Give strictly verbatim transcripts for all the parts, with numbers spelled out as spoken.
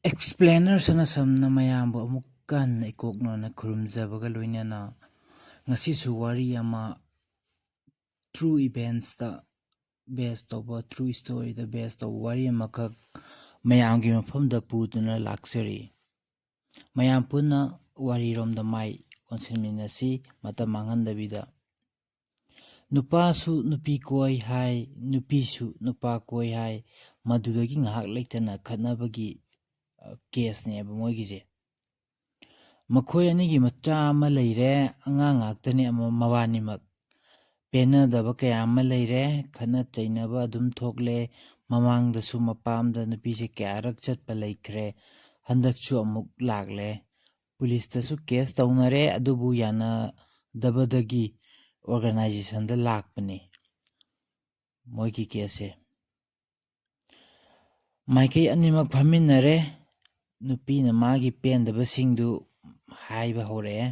Explainer ꯁꯅꯥꯁꯝꯅ ꯃꯌꯥꯝꯕꯨ ꯑꯃꯨꯛ ꯍꯟꯅ ꯏꯀꯣꯛꯅꯅ ꯈꯨꯔꯨꯝꯖꯕꯒ ꯂꯣꯏꯅꯅ, ꯉꯁꯤꯁꯨ ꯋꯥꯔꯤ ꯑꯃ, true events ꯇ base ꯇꯧꯕ, true story ꯗ base ꯇꯧꯕ ꯋꯥꯔꯤ ꯑꯃꯈꯛ ꯃꯌꯥꯝꯒꯤ ꯃꯐꯝꯗ ꯄꯨꯗꯨꯅ ꯂꯥꯛꯆꯔꯤ꯫ ꯃꯌꯥꯝ ꯄꯨꯟꯅ ꯋꯥꯔꯤꯔꯣꯝꯗ ꯃꯥꯏ ꯑꯣꯟꯁꯤꯟꯃꯤꯟꯅꯁꯤ, ꯃꯇꯝ ꯃꯥꯡꯍꯟꯗꯕꯤꯗ꯫ ꯅꯨꯄꯥꯁꯨ ꯅꯨꯄꯤ ꯀꯣꯏ ꯍꯥꯏ, ꯅꯨꯄꯤꯁꯨ ꯅꯨꯄꯥ ꯀꯣꯏ ꯍꯥꯏ, ꯃꯗꯨꯗꯒꯤ ꯉꯥꯏꯍꯥꯛ ꯂꯩꯇꯅ ꯈꯠꯅꯕꯒꯤ, ꯑ, case ꯅꯦꯕ ꯃꯣꯏꯒꯤꯁꯦ꯫ ꯃꯈꯣꯏ ꯑꯅꯤꯒꯤ ꯃꯆꯥ ꯑꯃ ꯂꯩꯔꯦ, ꯑꯉꯥꯡ ꯉꯥꯛꯇꯅꯤ ꯑꯃ, ꯃꯕꯥꯅꯤꯃꯛ꯫ ꯄꯦꯟꯅꯗꯕ ꯀꯌꯥ ꯑꯃ ꯂꯩꯔꯦ, ꯈꯠꯅ ꯆꯩꯅꯕ ꯑꯗꯨꯝ ꯊꯣꯛꯂꯦ꯫ ꯃꯃꯥꯡꯗꯁꯨ ꯃꯄꯥꯝꯗ ꯅꯨꯄꯤꯁꯦ ꯀꯌꯥꯔꯛ ꯆꯠꯄ ꯂꯩꯈ꯭ꯔꯦ, ꯍꯟꯗꯛꯁꯨ ꯑꯃꯨꯛ ꯂꯥꯛꯂꯦ꯫ ꯄꯨꯂꯤꯁꯇꯁꯨ case ꯇꯧꯅꯔꯦ, ꯑꯗꯨꯕꯨ ꯌꯥꯅꯗꯕꯗꯒꯤ organization ꯗ ꯂꯥꯛꯄꯅꯤ ꯃꯣꯏꯒꯤ case ꯁꯦ꯫ ꯃꯥꯏꯀꯩ ꯑꯅꯤꯃꯛ ꯐꯝꯃꯤꯟꯅꯔꯦ꯫ ꯅꯨꯄꯤꯅ ꯃꯥꯒꯤ ꯄꯦꯟꯗꯕꯁꯤꯡꯗꯨ ꯍꯥꯏꯕ ꯍꯧꯔꯛꯑꯦ꯫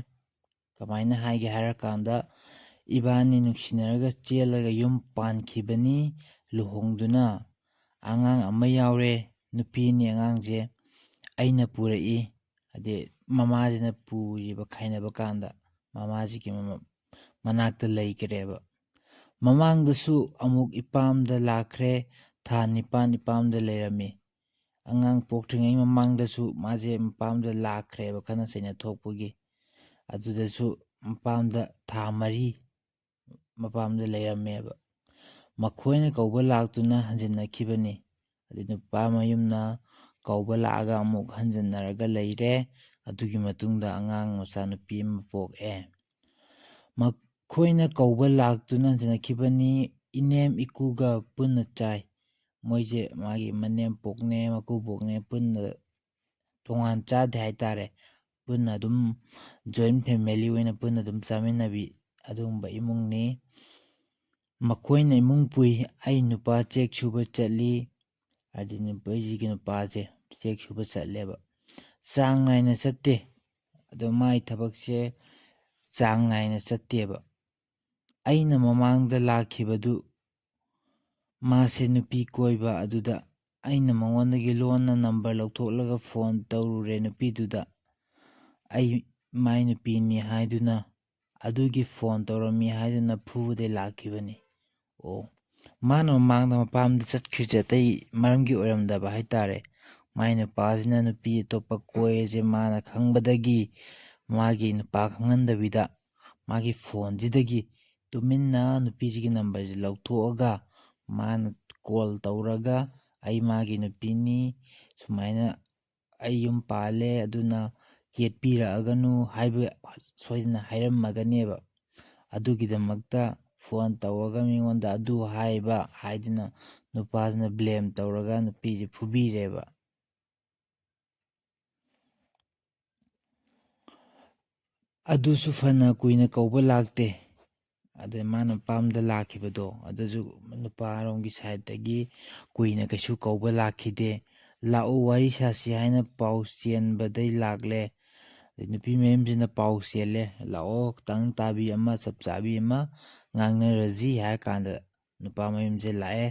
ꯀꯃꯥꯏꯅ ꯍꯥꯏꯒꯦ ꯍꯥꯏꯔꯀꯥꯟꯗ, "ꯏꯕꯥꯅꯤ ꯅꯨꯡꯁꯤꯅꯔꯒ ꯆꯦꯜꯂꯒ ꯌꯨꯝ ꯄꯥꯟꯈꯤꯕꯅꯤ, ꯂꯨꯍꯣꯡꯗꯨꯅ꯫ ꯑꯉꯥꯡ ꯑꯃ ꯌꯥꯎꯔꯦ, ꯅꯨꯄꯤꯅꯤ ꯑꯉꯥꯡꯁꯦ꯫ ꯑꯩꯅ ꯄꯨꯔꯛꯏ"꯫ ꯍꯥꯏꯗꯤ ꯃꯃꯥꯁꯤꯅ ꯄꯨꯔꯤꯕ ꯈꯥꯏꯅꯕ ꯀꯥꯟꯗ ꯃꯃꯥꯁꯤꯒꯤ ꯃꯃ-, ꯃꯅꯥꯛꯇ ꯂꯩꯈ꯭ꯔꯦꯕ꯫ ꯃꯃꯥꯡꯗꯁꯨ ꯑꯃꯨꯛ ꯏꯄꯥꯝꯗ ꯂꯥꯛꯈ꯭ꯔꯦ, ꯊꯥ ꯅꯤꯄꯥꯟ ꯏꯄꯥꯝꯗ ꯂꯩꯔꯝꯃꯤ꯫ ꯑꯉꯥꯡ ꯄꯣꯛꯇ꯭ꯔꯤꯉꯩ ꯃꯃꯥꯡꯗꯁꯨ ꯃꯥꯁꯦ ꯃꯄꯥꯝꯗ ꯂꯥꯛꯈ꯭ꯔꯦꯕ, ꯈꯠꯅ ꯆꯩꯅ ꯊꯣꯛꯄꯒꯤ꯫ ꯑꯗꯨꯗꯁꯨ ꯃꯄꯥꯝꯗ ꯊꯥ ꯃꯔꯤ ꯃꯄꯥꯝꯗ ꯂꯩꯔꯝꯃꯦꯕ꯫ ꯃꯈꯣꯏꯅ ꯀꯧꯕ ꯂꯥꯛꯇꯨꯅ ꯍꯟꯖꯤꯟꯅꯈꯤꯕꯅꯤ꯫ ꯑꯗꯩ ꯅꯨꯄꯥ ꯃꯌꯨꯝꯅ ꯀꯧꯕ ꯂꯥꯛꯑꯒ ꯑꯃꯨꯛ ꯍꯟꯖꯤꯟꯅꯔꯒ ꯂꯩꯔꯦ꯫ ꯑꯗꯨꯒꯤ ꯃꯇꯨꯡꯗ ꯑꯉꯥꯡ ꯃꯆꯥꯅꯨꯄꯤ ꯑꯃ ꯄꯣꯛꯑꯦ꯫ ꯃꯈꯣꯏꯅ ꯀꯧꯕ ꯂꯥꯛꯇꯨꯅ ꯍꯟꯖꯤꯟꯅꯈꯤꯕꯅꯤ꯫ ꯏꯅꯦꯝ ꯏꯀꯨꯒ ꯄꯨꯟꯅ ꯆꯥꯏ꯫ ꯃꯣꯏꯁꯦ ꯃꯥꯒꯤ ꯃꯅꯦꯝꯄꯣꯛꯅꯦ ꯃꯀꯨꯕꯣꯛꯅꯦ ꯄꯨꯟꯅ ꯇꯣꯉꯥꯟ ꯆꯥꯗꯦ ꯍꯥꯏꯇꯥꯔꯦ꯫ ꯄꯨꯟꯅ ꯑꯗꯨꯝ joint family ꯑꯣꯏꯅ ꯄꯨꯟꯅ ꯑꯗꯨꯝ ꯆꯥꯃꯤꯟꯅꯕꯤ ꯑꯗꯨꯒꯨꯝꯕ ꯏꯃꯨꯡꯅꯤ꯫ ꯃꯈꯣꯏꯅ ꯏꯃꯨꯡ ꯄꯨꯏ꯫ ꯑꯩ ꯅꯨꯄꯥ ꯆꯦꯛ ꯁꯨꯕ ꯆꯠꯂꯤ꯫ ꯍꯥꯏꯗꯤ ꯅꯨꯄꯤꯁꯤꯒꯤ ꯅꯨꯄꯥꯁꯦ ꯆꯦꯛ ꯁꯨꯕ ꯆꯠꯂꯦꯕ꯫ ꯆꯥꯡ ꯅꯥꯏꯅ ꯆꯠꯇꯦ꯫ ꯑꯗꯣ ꯃꯥꯏ ꯊꯕꯛꯁꯦ ꯆꯥꯡ ꯅꯥꯏꯅ ꯆꯠꯇꯦꯕ꯫ ꯑꯩꯅ ꯃꯃꯥꯡꯗ ꯂꯥꯛꯈꯤꯕꯗꯨ ꯃꯥꯁꯦ ꯅꯨꯄꯤ ꯀꯣꯏꯕ ꯑꯗꯨꯗ ꯑꯩꯅ ꯃꯉꯣꯟꯗꯒꯤ ꯂꯣꯟꯅ ꯅꯝꯕꯔ ꯂꯧꯊꯣꯛꯂꯒ ꯐꯣꯟ ꯇꯧꯔꯨꯔꯦ ꯅꯨꯄꯤꯗꯨꯗ꯫ ꯑꯩ ꯃꯥꯏ ꯅꯨꯄꯤꯅꯤ ꯍꯥꯏꯗꯨꯅ, ꯑꯗꯨꯒꯤ ꯐꯣꯟ ꯇꯧꯔꯝꯃꯤ ꯍꯥꯏꯗꯨꯅ ꯐꯨꯕꯗꯩ ꯂꯥꯛꯈꯤꯕꯅꯤ꯫ ꯑꯣ, ꯃꯥꯅ ꯃꯃꯥꯡꯗ ꯃꯄꯥꯝꯗ ꯆꯠꯈ꯭ꯔꯤꯁꯦ ꯑꯇꯩ ꯃꯔꯝꯒꯤ ꯑꯣꯏꯔꯝꯗꯕ ꯍꯥꯏꯇꯥꯔꯦ꯫ ꯃꯥꯏ ꯅꯨꯄꯥꯁꯤꯅ ꯅꯨꯄꯤ ꯑꯇꯣꯞꯄ ꯀꯣꯏꯔꯁꯦ ꯃꯥꯅ ꯈꯪꯕꯗꯒꯤ, ꯃꯥꯒꯤ ꯅꯨꯄꯥ ꯈꯪꯍꯟꯗꯕꯤꯗ ꯃꯥꯒꯤ ꯐꯣꯟꯁꯤꯗꯒꯤ ꯇꯨꯃꯤꯟꯅ ꯅꯨꯄꯤꯁꯤꯒꯤ ꯅꯝꯕꯔꯁꯦ ꯂꯧꯊꯣꯛꯑꯒ ꯃꯥꯅ ꯀꯣꯜ ꯇꯧꯔꯒ, "ꯑꯩ ꯃꯥꯒꯤ ꯅꯨꯄꯤꯅꯤ, ꯁꯨꯃꯥꯏꯅ ꯑꯩ ꯌꯨꯝ ꯄꯥꯜꯂꯦ, ꯑꯗꯨꯅ ꯌꯦꯠꯄꯤꯔꯛꯑꯒꯅꯨ" ꯍꯥꯏꯕ ꯁꯣꯏꯗꯅ ꯍꯥꯏꯔꯝꯃꯒꯅꯦꯕ꯫ ꯑꯗꯨꯒꯤꯗꯃꯛꯇ ꯐꯣꯟ ꯇꯧꯔꯒ ꯃꯤꯉꯣꯟꯗ ꯑꯗꯨ ꯍꯥꯏꯕ ꯍꯥꯏꯗꯨꯅ ꯅꯨꯄꯥꯁꯤꯅ ꯕ꯭ꯂꯦꯝ ꯇꯧꯔꯒ ꯅꯨꯄꯤꯁꯦ ꯐꯨꯕꯤꯔꯦꯕ꯫ ꯑꯗꯨꯁꯨ ꯐꯅ ꯀꯨꯏꯅ ꯀꯧꯕ ꯂꯥꯛꯇꯦ꯫ ꯑꯗꯩ ꯃꯥꯅ ꯃꯄꯥꯝꯗ ꯂꯥꯛꯈꯤꯕꯗꯣ, ꯑꯗꯨꯁꯨ ꯅꯨꯄꯥꯔꯣꯝꯒꯤ ꯁꯥꯏꯠꯇꯒꯤ ꯀꯨꯏꯅ ꯀꯩꯁꯨ ꯀꯧꯕ ꯂꯥꯛꯈꯤꯗꯦ꯫ "ꯂꯥꯛꯑꯣ, ꯋꯥꯔꯤ ꯁꯥꯁꯤ" ꯍꯥꯏꯅ ꯄꯥꯎ ꯆꯦꯟꯕꯗꯩ ꯂꯥꯛꯂꯦ꯫ ꯑꯗꯩ ꯅꯨꯄꯤ ꯃꯌꯨꯝꯁꯤꯅ ꯄꯥꯎ ꯆꯦꯜꯂꯦ, "ꯂꯥꯛꯑꯣ, ꯇꯪ ꯇꯥꯕꯤ ꯑꯃ, ꯆꯞ ꯆꯥꯕꯤ ꯑꯃ ꯉꯥꯡꯅꯔꯁꯤ" ꯍꯥꯏꯔ ꯀꯥꯟꯗ ꯅꯨꯄꯥ ꯃꯌꯨꯝꯁꯦ ꯂꯥꯛꯑꯦ꯫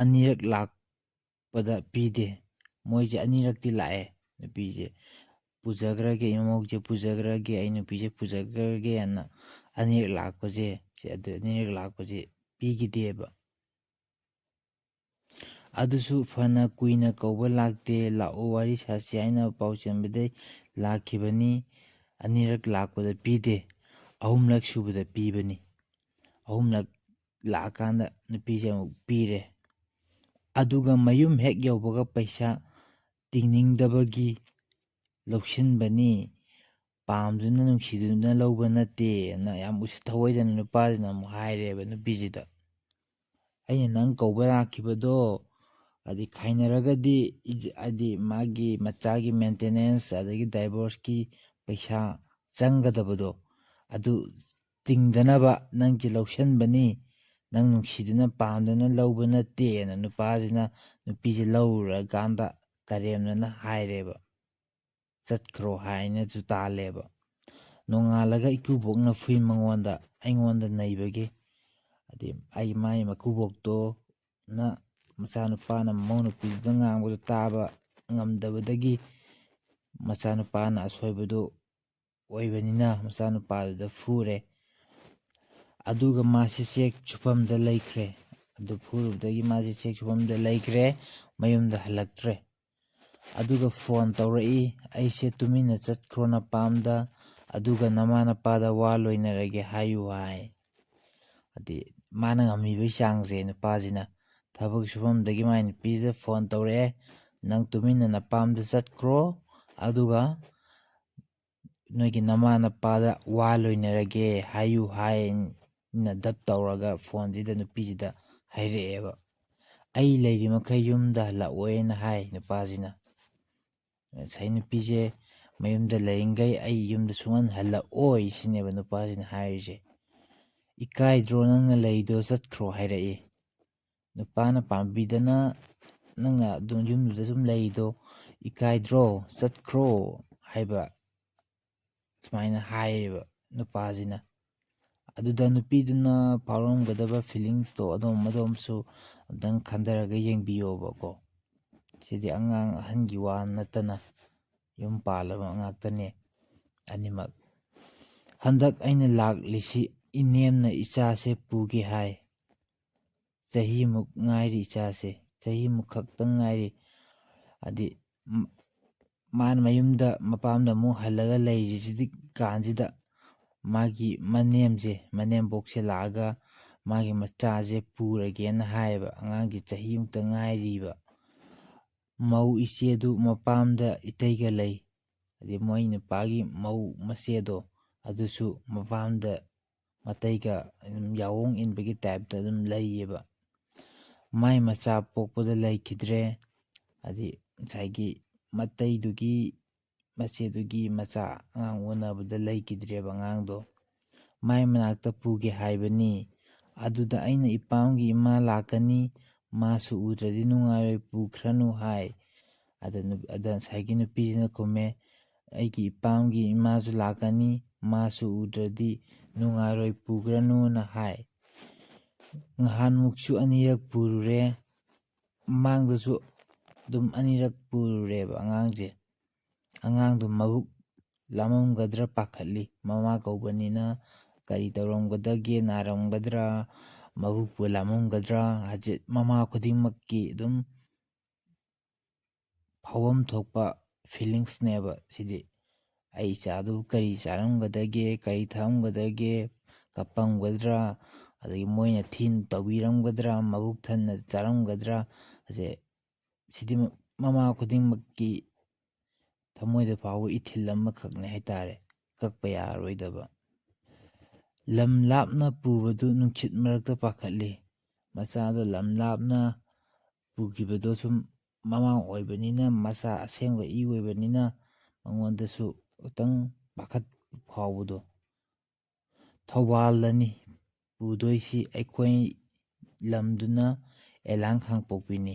ꯑꯅꯤꯔꯛ ꯂꯥꯛꯄꯗ ꯄꯤꯗꯦ꯫ ꯃꯣꯏꯁꯦ ꯑꯅꯤꯔꯛꯇꯤ ꯂꯥꯛꯑꯦ, ꯅꯨꯄꯤꯁꯦ ꯄꯨꯖꯈ꯭ꯔꯒꯦ, ꯏꯃꯧꯁꯦ ꯄꯨꯖꯈ꯭ꯔꯒꯦ, ꯑꯩ ꯅꯨꯄꯤꯁꯦ ꯄꯨꯖꯈ꯭ꯔꯒꯦꯅ ꯑꯅꯤꯔꯛ ꯂꯥꯛꯄꯁꯦ, ꯁꯤ ꯑꯗꯨ ꯑꯅꯤꯔꯛ ꯂꯥꯛꯄꯁꯦ ꯄꯤꯈꯤꯗꯦꯕ꯫ ꯑꯗꯨꯁꯨ ꯐꯅ ꯀꯨꯏꯅ ꯀꯧꯕ ꯂꯥꯛꯇꯦ, "ꯂꯥꯛꯑꯣ, ꯋꯥꯔꯤ ꯁꯥꯁꯤ" ꯍꯥꯏꯅ ꯄꯥꯎ ꯆꯦꯟꯕꯗꯩ ꯂꯥꯛꯈꯤꯕꯅꯤ꯫ ꯑꯅꯤꯔꯛ ꯂꯥꯛꯄꯗ ꯄꯤꯗꯦ, ꯑꯍꯨꯝꯂꯛ ꯁꯨꯕꯗ ꯄꯤꯕꯅꯤ꯫ ꯑꯍꯨꯝꯂꯛ ꯂꯥꯛꯑꯀꯥꯟꯗ ꯅꯨꯄꯤꯁꯦ ꯑꯃꯨꯛ ꯄꯤꯔꯦ꯫ ꯑꯗꯨꯒ ꯃꯌꯨꯝ ꯍꯦꯛ ꯌꯧꯕꯒ ꯄꯩꯁꯥ ꯇꯤꯡꯅꯤꯡꯗꯕꯒꯤ ꯂꯧꯁꯤꯟꯕꯅꯤ, ꯄꯥꯝꯗꯨꯅ ꯅꯨꯡꯁꯤꯗꯨꯅ ꯂꯧꯕ ꯅꯠꯇꯦꯅ ꯌꯥꯝ ꯎꯁꯤꯠ ꯊꯑꯣꯏꯗꯅ ꯅꯨꯄꯥꯁꯤꯅ ꯑꯃꯨꯛ ꯍꯥꯏꯔꯦꯕ ꯅꯨꯄꯤꯁꯤꯗ꯫ "ꯑꯩꯅ ꯅꯪ ꯀꯧꯕ ꯂꯥꯛꯈꯤꯕꯗꯣ, ꯍꯥꯏꯗꯤ ꯈꯥꯏꯅꯔꯒꯗꯤ ꯏꯖ-, ꯍꯥꯏꯗꯤ ꯃꯥꯒꯤ ꯃꯆꯥꯒꯤ ꯃꯦꯟꯇꯦꯅꯦꯟꯁ ꯑꯗꯒꯤ ꯗꯥꯏꯚꯣꯔꯁꯀꯤ ꯄꯩꯁꯥ ꯆꯪꯒꯗꯕꯗꯣ, ꯑꯗꯨ ꯇꯤꯡꯗꯅꯕ ꯅꯪꯁꯦ ꯂꯧꯁꯟꯕꯅꯤ, ꯅꯪ ꯅꯨꯡꯁꯤꯗꯨꯅ ꯄꯥꯝꯗꯨꯅ ꯂꯧꯕ ꯅꯠꯇꯦꯅ" ꯅꯨꯄꯥꯁꯤꯅ ꯅꯨꯄꯤꯁꯦ ꯂꯧꯔꯨꯔꯀꯥꯟꯗ ꯀꯔꯦꯝꯅꯅ ꯍꯥꯏꯔꯦꯕ꯫ "ꯆꯠꯈ꯭ꯔꯣ" ꯍꯥꯏꯅꯁꯨ ꯇꯥꯜꯂꯦꯕ꯫ ꯅꯣꯡꯉꯥꯜꯂꯒ ꯏꯀꯨꯕꯣꯛꯅ ꯐꯨꯏ ꯃꯉꯣꯟꯗ, ꯑꯩꯉꯣꯟꯗ ꯅꯩꯕꯒꯤ꯫ ꯍꯥꯏꯗꯤ ꯑꯩ ꯃꯥꯏ ꯃꯀꯨꯕꯣꯛꯇꯣꯅ ꯃꯆꯥꯅꯨꯄꯥꯅ ꯃꯃꯧ ꯅꯨꯄꯤꯗꯨꯗ ꯉꯥꯡꯕꯗꯨ ꯇꯥꯕ ꯉꯝꯗꯕꯗꯒꯤ ꯃꯆꯥꯅꯨꯄꯥꯅ ꯑꯁꯣꯏꯕꯗꯨ ꯑꯣꯏꯕꯅꯤꯅ ꯃꯆꯥꯅꯨꯄꯥꯗꯨꯗ ꯐꯨꯔꯦ꯫ ꯑꯗꯨꯒ ꯃꯥꯁꯤ ꯆꯦꯛ ꯁꯨꯐꯝꯗ ꯂꯩꯈ꯭ꯔꯦ꯫ ꯑꯗꯨ ꯐꯨꯔꯨꯕꯗꯒꯤ ꯃꯥꯁꯤ ꯆꯦꯛ ꯁꯨꯐꯝꯗ ꯂꯩꯈ꯭ꯔꯦ, ꯃꯌꯨꯝꯗ ꯍꯜꯂꯛꯇ꯭ꯔꯦ꯫ ꯑꯗꯨꯒ ꯐꯣꯟ ꯇꯧꯔꯛꯏ, "ꯑꯩꯁꯦ ꯇꯨꯃꯤꯟꯅ ꯆꯠꯈ꯭ꯔꯣ ꯅꯄꯥꯝꯗ, ꯑꯗꯨꯒ ꯅꯃꯥ ꯅꯄꯥꯗ ꯋꯥ ꯂꯣꯏꯅꯔꯒꯦ ꯍꯥꯏꯌꯨ" ꯍꯥꯏ꯫ ꯍꯥꯏꯗꯤ ꯃꯥꯅ ꯉꯝꯃꯤꯕꯒꯤ ꯆꯥꯡꯁꯦ ꯅꯨꯄꯥꯁꯤꯅ ꯊꯕꯛ ꯁꯨꯐꯝꯗꯒꯤ ꯃꯥꯏ ꯅꯨꯄꯤꯁꯤꯗ ꯐꯣꯟ ꯇꯧꯔꯛꯑꯦ, "ꯅꯪ ꯇꯨꯃꯤꯟꯅ ꯅꯄꯥꯝꯗ ꯆꯠꯈ꯭ꯔꯣ, ꯑꯗꯨꯒ ꯅꯣꯏꯒꯤ ꯅꯃꯥ ꯅꯄꯥꯗ ꯋꯥ ꯂꯣꯏꯅꯔꯒꯦ ꯍꯥꯏꯌꯨ" ꯍꯥꯏꯅ ꯗꯞ ꯇꯧꯔꯒ ꯐꯣꯟꯁꯤꯗ ꯅꯨꯄꯤꯁꯤꯗ ꯍꯥꯏꯔꯛꯑꯦꯕ꯫ "ꯑꯩ ꯂꯩꯔꯤ ꯃꯈꯩ ꯌꯨꯝꯗ ꯍꯜꯂꯛꯑꯣꯏꯅ" ꯍꯥꯏ ꯅꯨꯄꯥꯁꯤꯅ꯫ ꯉꯁꯥꯏ ꯅꯨꯄꯤꯁꯦ ꯃꯌꯨꯝꯗ ꯂꯩꯔꯤꯈꯩ ꯑꯩ ꯌꯨꯝꯗ ꯁꯨꯡꯍꯟ ꯍꯜꯂꯛꯑꯣꯏ ꯁꯤꯅꯦꯕ ꯅꯨꯄꯥꯁꯤꯅ ꯍꯥꯏꯔꯤꯁꯦ꯫ "ꯏꯀꯥꯏꯗ꯭ꯔꯣ ꯅꯪꯅ ꯂꯩꯗꯣ, ꯆꯠꯈ꯭ꯔꯣ" ꯍꯥꯏꯔꯛꯏ꯫ ꯅꯨꯄꯥꯅ ꯄꯥꯝꯕꯤꯗꯅ ꯅꯪꯅ ꯑꯗꯨꯝ ꯌꯨꯝꯗꯨꯗ ꯁꯨꯝ ꯂꯩꯗꯣ ꯏꯀꯥꯏꯗ꯭ꯔꯣ, ꯆꯠꯈ꯭ꯔꯣ ꯍꯥꯏꯕ, ꯁꯨꯃꯥꯏꯅ ꯍꯥꯏꯌꯦꯕ ꯅꯨꯄꯥꯁꯤꯅ꯫ ꯑꯗꯨꯗ ꯅꯨꯄꯤꯗꯨꯅ ꯐꯥꯎꯔꯝꯒꯗꯕ ꯐꯤꯂꯤꯡꯁꯇꯣ ꯑꯗꯣꯝ ꯑꯗꯣꯝꯁꯨ ꯑꯝꯇꯪ ꯈꯟꯊꯔꯒ ꯌꯦꯡꯕꯤꯌꯣꯕꯀꯣ꯫ ꯁꯤꯗꯤ ꯑꯉꯥꯡ ꯑꯍꯟꯒꯤ ꯋꯥ ꯅꯠꯇꯅ ꯌꯨꯝ ꯄꯥꯜꯂꯕ ꯉꯥꯛꯇꯅꯦ ꯑꯅꯤꯃꯛ꯫ "ꯍꯟꯗꯛ ꯑꯩꯅ ꯂꯥꯛꯂꯤꯁꯤ ꯏꯅꯦꯝꯅ ꯏꯆꯥꯁꯦ ꯄꯨꯒꯦ ꯍꯥꯏ꯫ ꯆꯍꯤꯃꯨꯛ ꯉꯥꯏꯔꯤ ꯏꯆꯥꯁꯦ, ꯆꯍꯤꯃꯨꯛ ꯈꯛꯇꯪ ꯉꯥꯏꯔꯤ"꯫ ꯍꯥꯏꯗꯤ ꯃ-, ꯃꯥꯅ ꯃꯌꯨꯝꯗ ꯃꯄꯥꯝꯗ ꯑꯃꯨꯛ ꯍꯜꯂꯒ ꯂꯩꯔꯤꯁꯤꯗꯤ ꯀꯥꯟꯁꯤꯗ ꯃꯥꯒꯤ ꯃꯅꯦꯝꯁꯦ, ꯃꯅꯦꯝꯕꯣꯛꯁꯦ ꯂꯥꯛꯑꯒ ꯃꯥꯒꯤ ꯃꯆꯥꯁꯦ ꯄꯨꯔꯒꯦꯅ ꯍꯥꯏꯌꯦꯕ꯫ ꯑꯉꯥꯡꯒꯤ ꯆꯍꯤꯃꯨꯛꯇ ꯉꯥꯏꯔꯤꯕ꯫ ꯃꯧ ꯏꯆꯦꯗꯨ ꯃꯄꯥꯝꯗ ꯏꯇꯩꯒ ꯂꯩ꯫ ꯍꯥꯏꯗꯤ ꯃꯣꯏ ꯅꯨꯄꯥꯒꯤ ꯃꯧ ꯃꯆꯦꯗꯣ ꯑꯗꯨꯁꯨ ꯃꯄꯥꯝꯗ ꯃꯇꯩꯒ ꯑꯗꯨꯝ ꯌꯥꯑꯣꯡ ꯏꯟꯕꯒꯤ ꯇꯥꯏꯞꯇ ꯑꯗꯨꯝ ꯂꯩꯌꯦꯕ꯫ ꯃꯥꯏ ꯃꯆꯥ ꯄꯣꯛꯄꯗ ꯂꯩꯈꯤꯗ꯭ꯔꯦ꯫ ꯍꯥꯏꯗꯤ ꯉꯁꯥꯏꯒꯤ ꯃꯇꯩꯗꯨꯒꯤ ꯃꯆꯦꯗꯨꯒꯤ ꯃꯆꯥ ꯑꯉꯥꯡ ꯎꯅꯕꯗ ꯂꯩꯈꯤꯗ꯭ꯔꯦꯕ ꯑꯉꯥꯡꯗꯣ꯫ "ꯃꯥꯏ ꯃꯅꯥꯛꯇ ꯄꯨꯒꯦ ꯍꯥꯏꯕꯅꯤ꯫ ꯑꯗꯨꯗ ꯑꯩꯅ ꯏꯄꯥꯝꯒꯤ ꯏꯃꯥ ꯂꯥꯛꯀꯅꯤ, ꯃꯥꯁꯨ ꯎꯗ꯭ꯔꯗꯤ ꯅꯨꯡꯉꯥꯏꯔꯣꯏ, ꯄꯨꯈ꯭ꯔꯅꯨ" ꯍꯥꯏ꯫ ꯑꯗ ꯅꯨ-, ꯑꯗ ꯉꯁꯥꯏꯒꯤ ꯅꯨꯄꯤꯁꯤꯅ ꯈꯨꯝꯃꯦ, "ꯑꯩꯒꯤ ꯏꯄꯥꯝꯒꯤ ꯏꯃꯥꯁꯨ ꯂꯥꯛꯀꯅꯤ, ꯃꯥꯁꯨ ꯎꯗ꯭ꯔꯗꯤ ꯅꯨꯡꯉꯥꯏꯔꯣꯏ, ꯄꯨꯈ꯭ꯔꯅꯨꯅ" ꯍꯥꯏ꯫ ꯅꯍꯥꯟꯃꯨꯛꯁꯨ ꯑꯅꯤꯔꯛ ꯄꯨꯔꯨꯔꯦ꯫ ꯃꯃꯥꯡꯗꯁꯨ ꯑꯗꯨꯝ ꯑꯅꯤꯔꯛ ꯄꯨꯔꯨꯔꯦꯕ ꯑꯉꯥꯡꯁꯦ꯫ ꯑꯉꯥꯡꯗꯣ ꯃꯕꯨꯛ ꯂꯥꯝꯃꯝꯒꯗ꯭ꯔꯥ ꯄꯥꯈꯠꯂꯤ꯫ ꯃꯃꯥ ꯀꯧꯕꯅꯤꯅ ꯀꯔꯤ ꯇꯧꯔꯝꯒꯗꯒꯦ, ꯅꯥꯔꯝꯒꯗ꯭ꯔꯥ, ꯃꯕꯨꯛꯄꯨ ꯂꯥꯝꯃꯝꯒꯗ꯭ꯔꯥ, ꯍꯥꯏꯁꯦ ꯃꯃꯥ ꯈꯨꯗꯤꯡꯃꯛꯀꯤ ꯑꯗꯨꯝ ꯐꯥꯎꯐꯝ ꯊꯣꯛꯄ ꯐꯤꯂꯤꯡꯁꯅꯦꯕ ꯁꯤꯗꯤ꯫ ꯑꯩ ꯏꯆꯥꯗꯨꯕꯨ ꯀꯔꯤ ꯆꯥꯔꯝꯒꯗꯒꯦ, ꯀꯔꯤ ꯊꯛꯑꯝꯒꯗꯒꯦ, ꯀꯞꯄꯝꯒꯗ꯭ꯔꯥ, ꯑꯗꯒꯤ ꯃꯣꯏꯅ ꯊꯤꯅ ꯇꯧꯕꯤꯔꯝꯒꯗ꯭ꯔꯥ, ꯃꯕꯨꯛ ꯊꯟꯅ ꯆꯥꯔꯝꯒꯗ꯭ꯔꯥ, ꯑꯁꯦ ꯁꯤꯗꯤ ꯃꯃꯥ ꯈꯨꯗꯤꯡꯃꯛꯀꯤ ꯊꯃꯣꯏꯗ ꯐꯥꯎꯕ ꯏꯊꯤꯜ ꯑꯃꯈꯛꯅꯦ ꯍꯥꯏꯇꯥꯔꯦ, ꯀꯛꯄ ꯌꯥꯔꯔꯣꯏꯗꯕ꯫ ꯂꯝ ꯂꯥꯞꯅ ꯄꯨꯕꯗꯨ ꯅꯨꯡꯁꯤꯠ ꯃꯔꯛꯇ ꯄꯥꯈꯠꯂꯤ꯫ ꯃꯆꯥꯗꯣ ꯂꯝ ꯂꯥꯞꯅ ꯄꯨꯈꯤꯕꯗꯣ ꯁꯨꯝ ꯃꯃꯥ ꯑꯣꯏꯕꯅꯤꯅ, ꯃꯆꯥ ꯑꯁꯦꯡꯕ ꯏ ꯑꯣꯏꯕꯅꯤꯅ ꯃꯉꯣꯟꯗꯁꯨ ꯈꯤꯇꯪ ꯄꯥꯈꯠ ꯐꯥꯎꯕꯗꯣ꯫ ꯊꯧꯕꯥꯜꯗꯅꯤ ꯄꯨꯗꯣꯏꯁꯤ, ꯑꯩꯈꯣꯏ ꯂꯝꯗꯨꯅ ꯑꯦꯂꯥꯡ ꯈꯥꯡꯄꯣꯛꯄꯤꯅꯤ꯫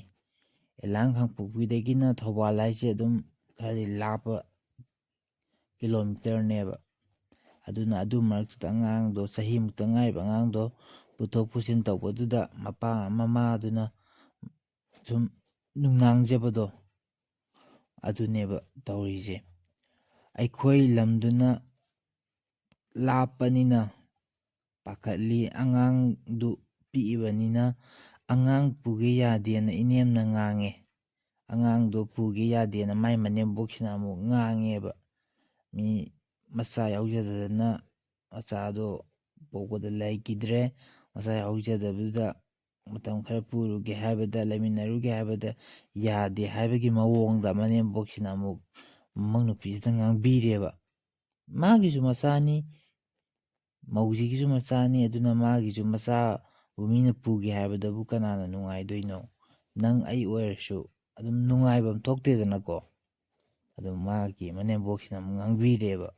ꯑꯦꯂꯥꯡ ꯈꯥꯡꯄꯣꯛꯄꯤꯗꯒꯤꯅ ꯊꯧꯕꯥꯜ ꯍꯥꯏꯁꯦ ꯑꯗꯨꯝ ꯈꯔꯗꯤ ꯂꯥꯞꯄ ꯀꯤꯂꯣꯃꯤꯇꯔꯅꯦꯕ꯫ ꯑꯗꯨꯅ ꯑꯗꯨ ꯃꯔꯛꯇꯨꯗ ꯑꯉꯥꯡꯗꯣ ꯆꯍꯤꯃꯨꯛꯇ ꯉꯥꯏꯔꯤꯕ ꯑꯉꯥꯡꯗꯣ ꯄꯨꯊꯣꯛ ꯄꯨꯁꯤꯟ ꯇꯧꯕꯗꯨꯗ ꯃꯄꯥ ꯃꯃꯥꯗꯨꯅ ꯁꯨꯝ ꯅꯨꯡꯅꯥꯡꯖꯕꯗꯣ ꯑꯗꯨꯅꯦꯕ ꯇꯧꯔꯤꯁꯦ꯫ ꯑꯩꯈꯣꯏ ꯂꯝꯗꯨꯅ ꯂꯥꯞꯄꯅꯤꯅ ꯄꯥꯈꯠꯂꯤ꯫ ꯑꯉꯥꯡꯗꯨ ꯄꯤꯛꯏꯕꯅꯤꯅ ꯑꯉꯥꯡ ꯄꯨꯒꯦ ꯌꯥꯗꯦꯅ ꯏꯅꯦꯝꯅ ꯉꯥꯡꯉꯦ꯫ ꯑꯉꯥꯡꯗꯣ ꯄꯨꯒꯦ ꯌꯥꯗꯦꯅ ꯃꯥꯏ ꯃꯅꯦꯝꯕꯣꯛꯁꯤꯅ ꯑꯃꯨꯛ ꯉꯥꯡꯉꯦꯕ꯫ ꯃꯤ ꯃꯆꯥ ꯌꯥꯎꯖꯗꯗꯅ ꯃꯆꯥꯗꯣ ꯄꯣꯛꯄꯗ ꯂꯩꯈꯤꯗ꯭ꯔꯦ꯫ ꯃꯆꯥ ꯌꯥꯎꯖꯗꯕꯗꯨꯗ ꯃꯇꯝ ꯈꯔ ꯄꯨꯔꯨꯒꯦ ꯍꯥꯏꯕꯗ, ꯂꯩꯃꯤꯟꯅꯔꯨꯒꯦ ꯍꯥꯏꯕꯗ ꯌꯥꯗꯦ ꯍꯥꯏꯕꯒꯤ ꯃꯑꯣꯡꯗ ꯃꯅꯦꯝꯕꯣꯛꯁꯤꯅ ꯑꯃꯨꯛ ꯃꯃꯧ ꯅꯨꯄꯤꯁꯤꯗ ꯉꯥꯡꯕꯤꯔꯦꯕ꯫ ꯃꯥꯒꯤꯁꯨ ꯃꯆꯥꯅꯤ, ꯃꯧꯁꯤꯒꯤꯁꯨ ꯃꯆꯥꯅꯤ, ꯑꯗꯨꯅ ꯃꯥꯒꯤꯁꯨ ꯃꯆꯥꯕꯨ ꯃꯤꯅ ꯄꯨꯒꯦ ꯍꯥꯏꯕꯗꯕꯨ ꯀꯅꯥꯅ ꯅꯨꯡꯉꯥꯏꯗꯣꯏꯅꯣ? ꯅꯪ ꯑꯩ ꯑꯣꯏꯔꯁꯨ ꯑꯗꯨꯝ ꯅꯨꯡꯉꯥꯏꯕ ꯑꯃ ꯊꯣꯛꯇꯦꯗꯅꯀꯣ꯫ ꯑꯗꯨ ꯃꯥꯒꯤ ꯃꯅꯦꯝꯕꯣꯛꯁꯤꯅ ꯑꯃꯨꯛ ꯉꯥꯡꯕꯤꯔꯦꯕ꯫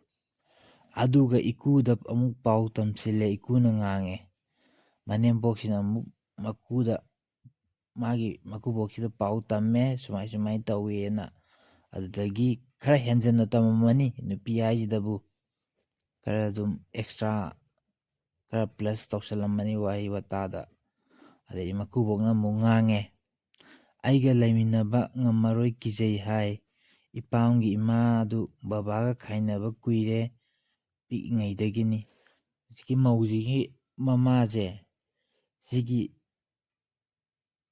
ꯑꯗꯨꯒ ꯏꯀꯨꯗ ꯑꯃꯨꯛ ꯄꯥꯎ ꯇꯝꯁꯤꯜꯂꯦ, ꯏꯀꯨꯅ ꯉꯥꯡꯉꯦ꯫ ꯃꯅꯦꯝꯕꯣꯛꯁꯤꯅ ꯑꯃꯨꯛ ꯃꯀꯨꯗ, ꯃꯥꯒꯤ ꯃꯀꯨꯕꯣꯛꯁꯤꯗ ꯄꯥꯎ ꯇꯝꯃꯦ, ꯁꯨꯃꯥꯏ ꯁꯨꯃꯥꯏꯅ ꯇꯧꯋꯦꯅ꯫ ꯑꯗꯨꯗꯒꯤ ꯈꯔ ꯍꯦꯟꯖꯟꯅ ꯇꯝꯃꯝꯃꯅꯤ, ꯅꯨꯄꯤ ꯍꯥꯏꯁꯤꯗꯕꯨ ꯈꯔ ꯑꯗꯨꯝ ꯑꯦꯛꯁꯇ꯭ꯔꯥ ꯈꯔ ꯄ꯭ꯂꯁ ꯇꯧꯁꯜꯂꯝꯃꯅꯤ ꯋꯥꯍꯩ ꯋꯥꯇꯥꯗ꯫ ꯑꯗꯩ ꯃꯀꯨꯕꯣꯛꯅ ꯑꯃꯨꯛ ꯉꯥꯡꯉꯦ, ꯑꯩꯒ ꯂꯩꯃꯤꯟꯅꯕ ꯉꯝꯃꯔꯣꯏ, ꯀꯤꯖꯩ ꯍꯥꯏ꯫ ꯏꯄꯥꯝꯒꯤ ꯏꯃꯥꯗꯨ ꯕꯕꯥꯒ ꯈꯥꯏꯅꯕ ꯀꯨꯏꯔꯦ, ꯄꯤꯛꯏꯉꯩꯗꯒꯤꯅꯤ꯫ ꯍꯧꯖꯤꯛꯀꯤ ꯃꯧꯁꯤꯒꯤ ꯃꯃꯥꯁꯦ, ꯁꯤꯒꯤ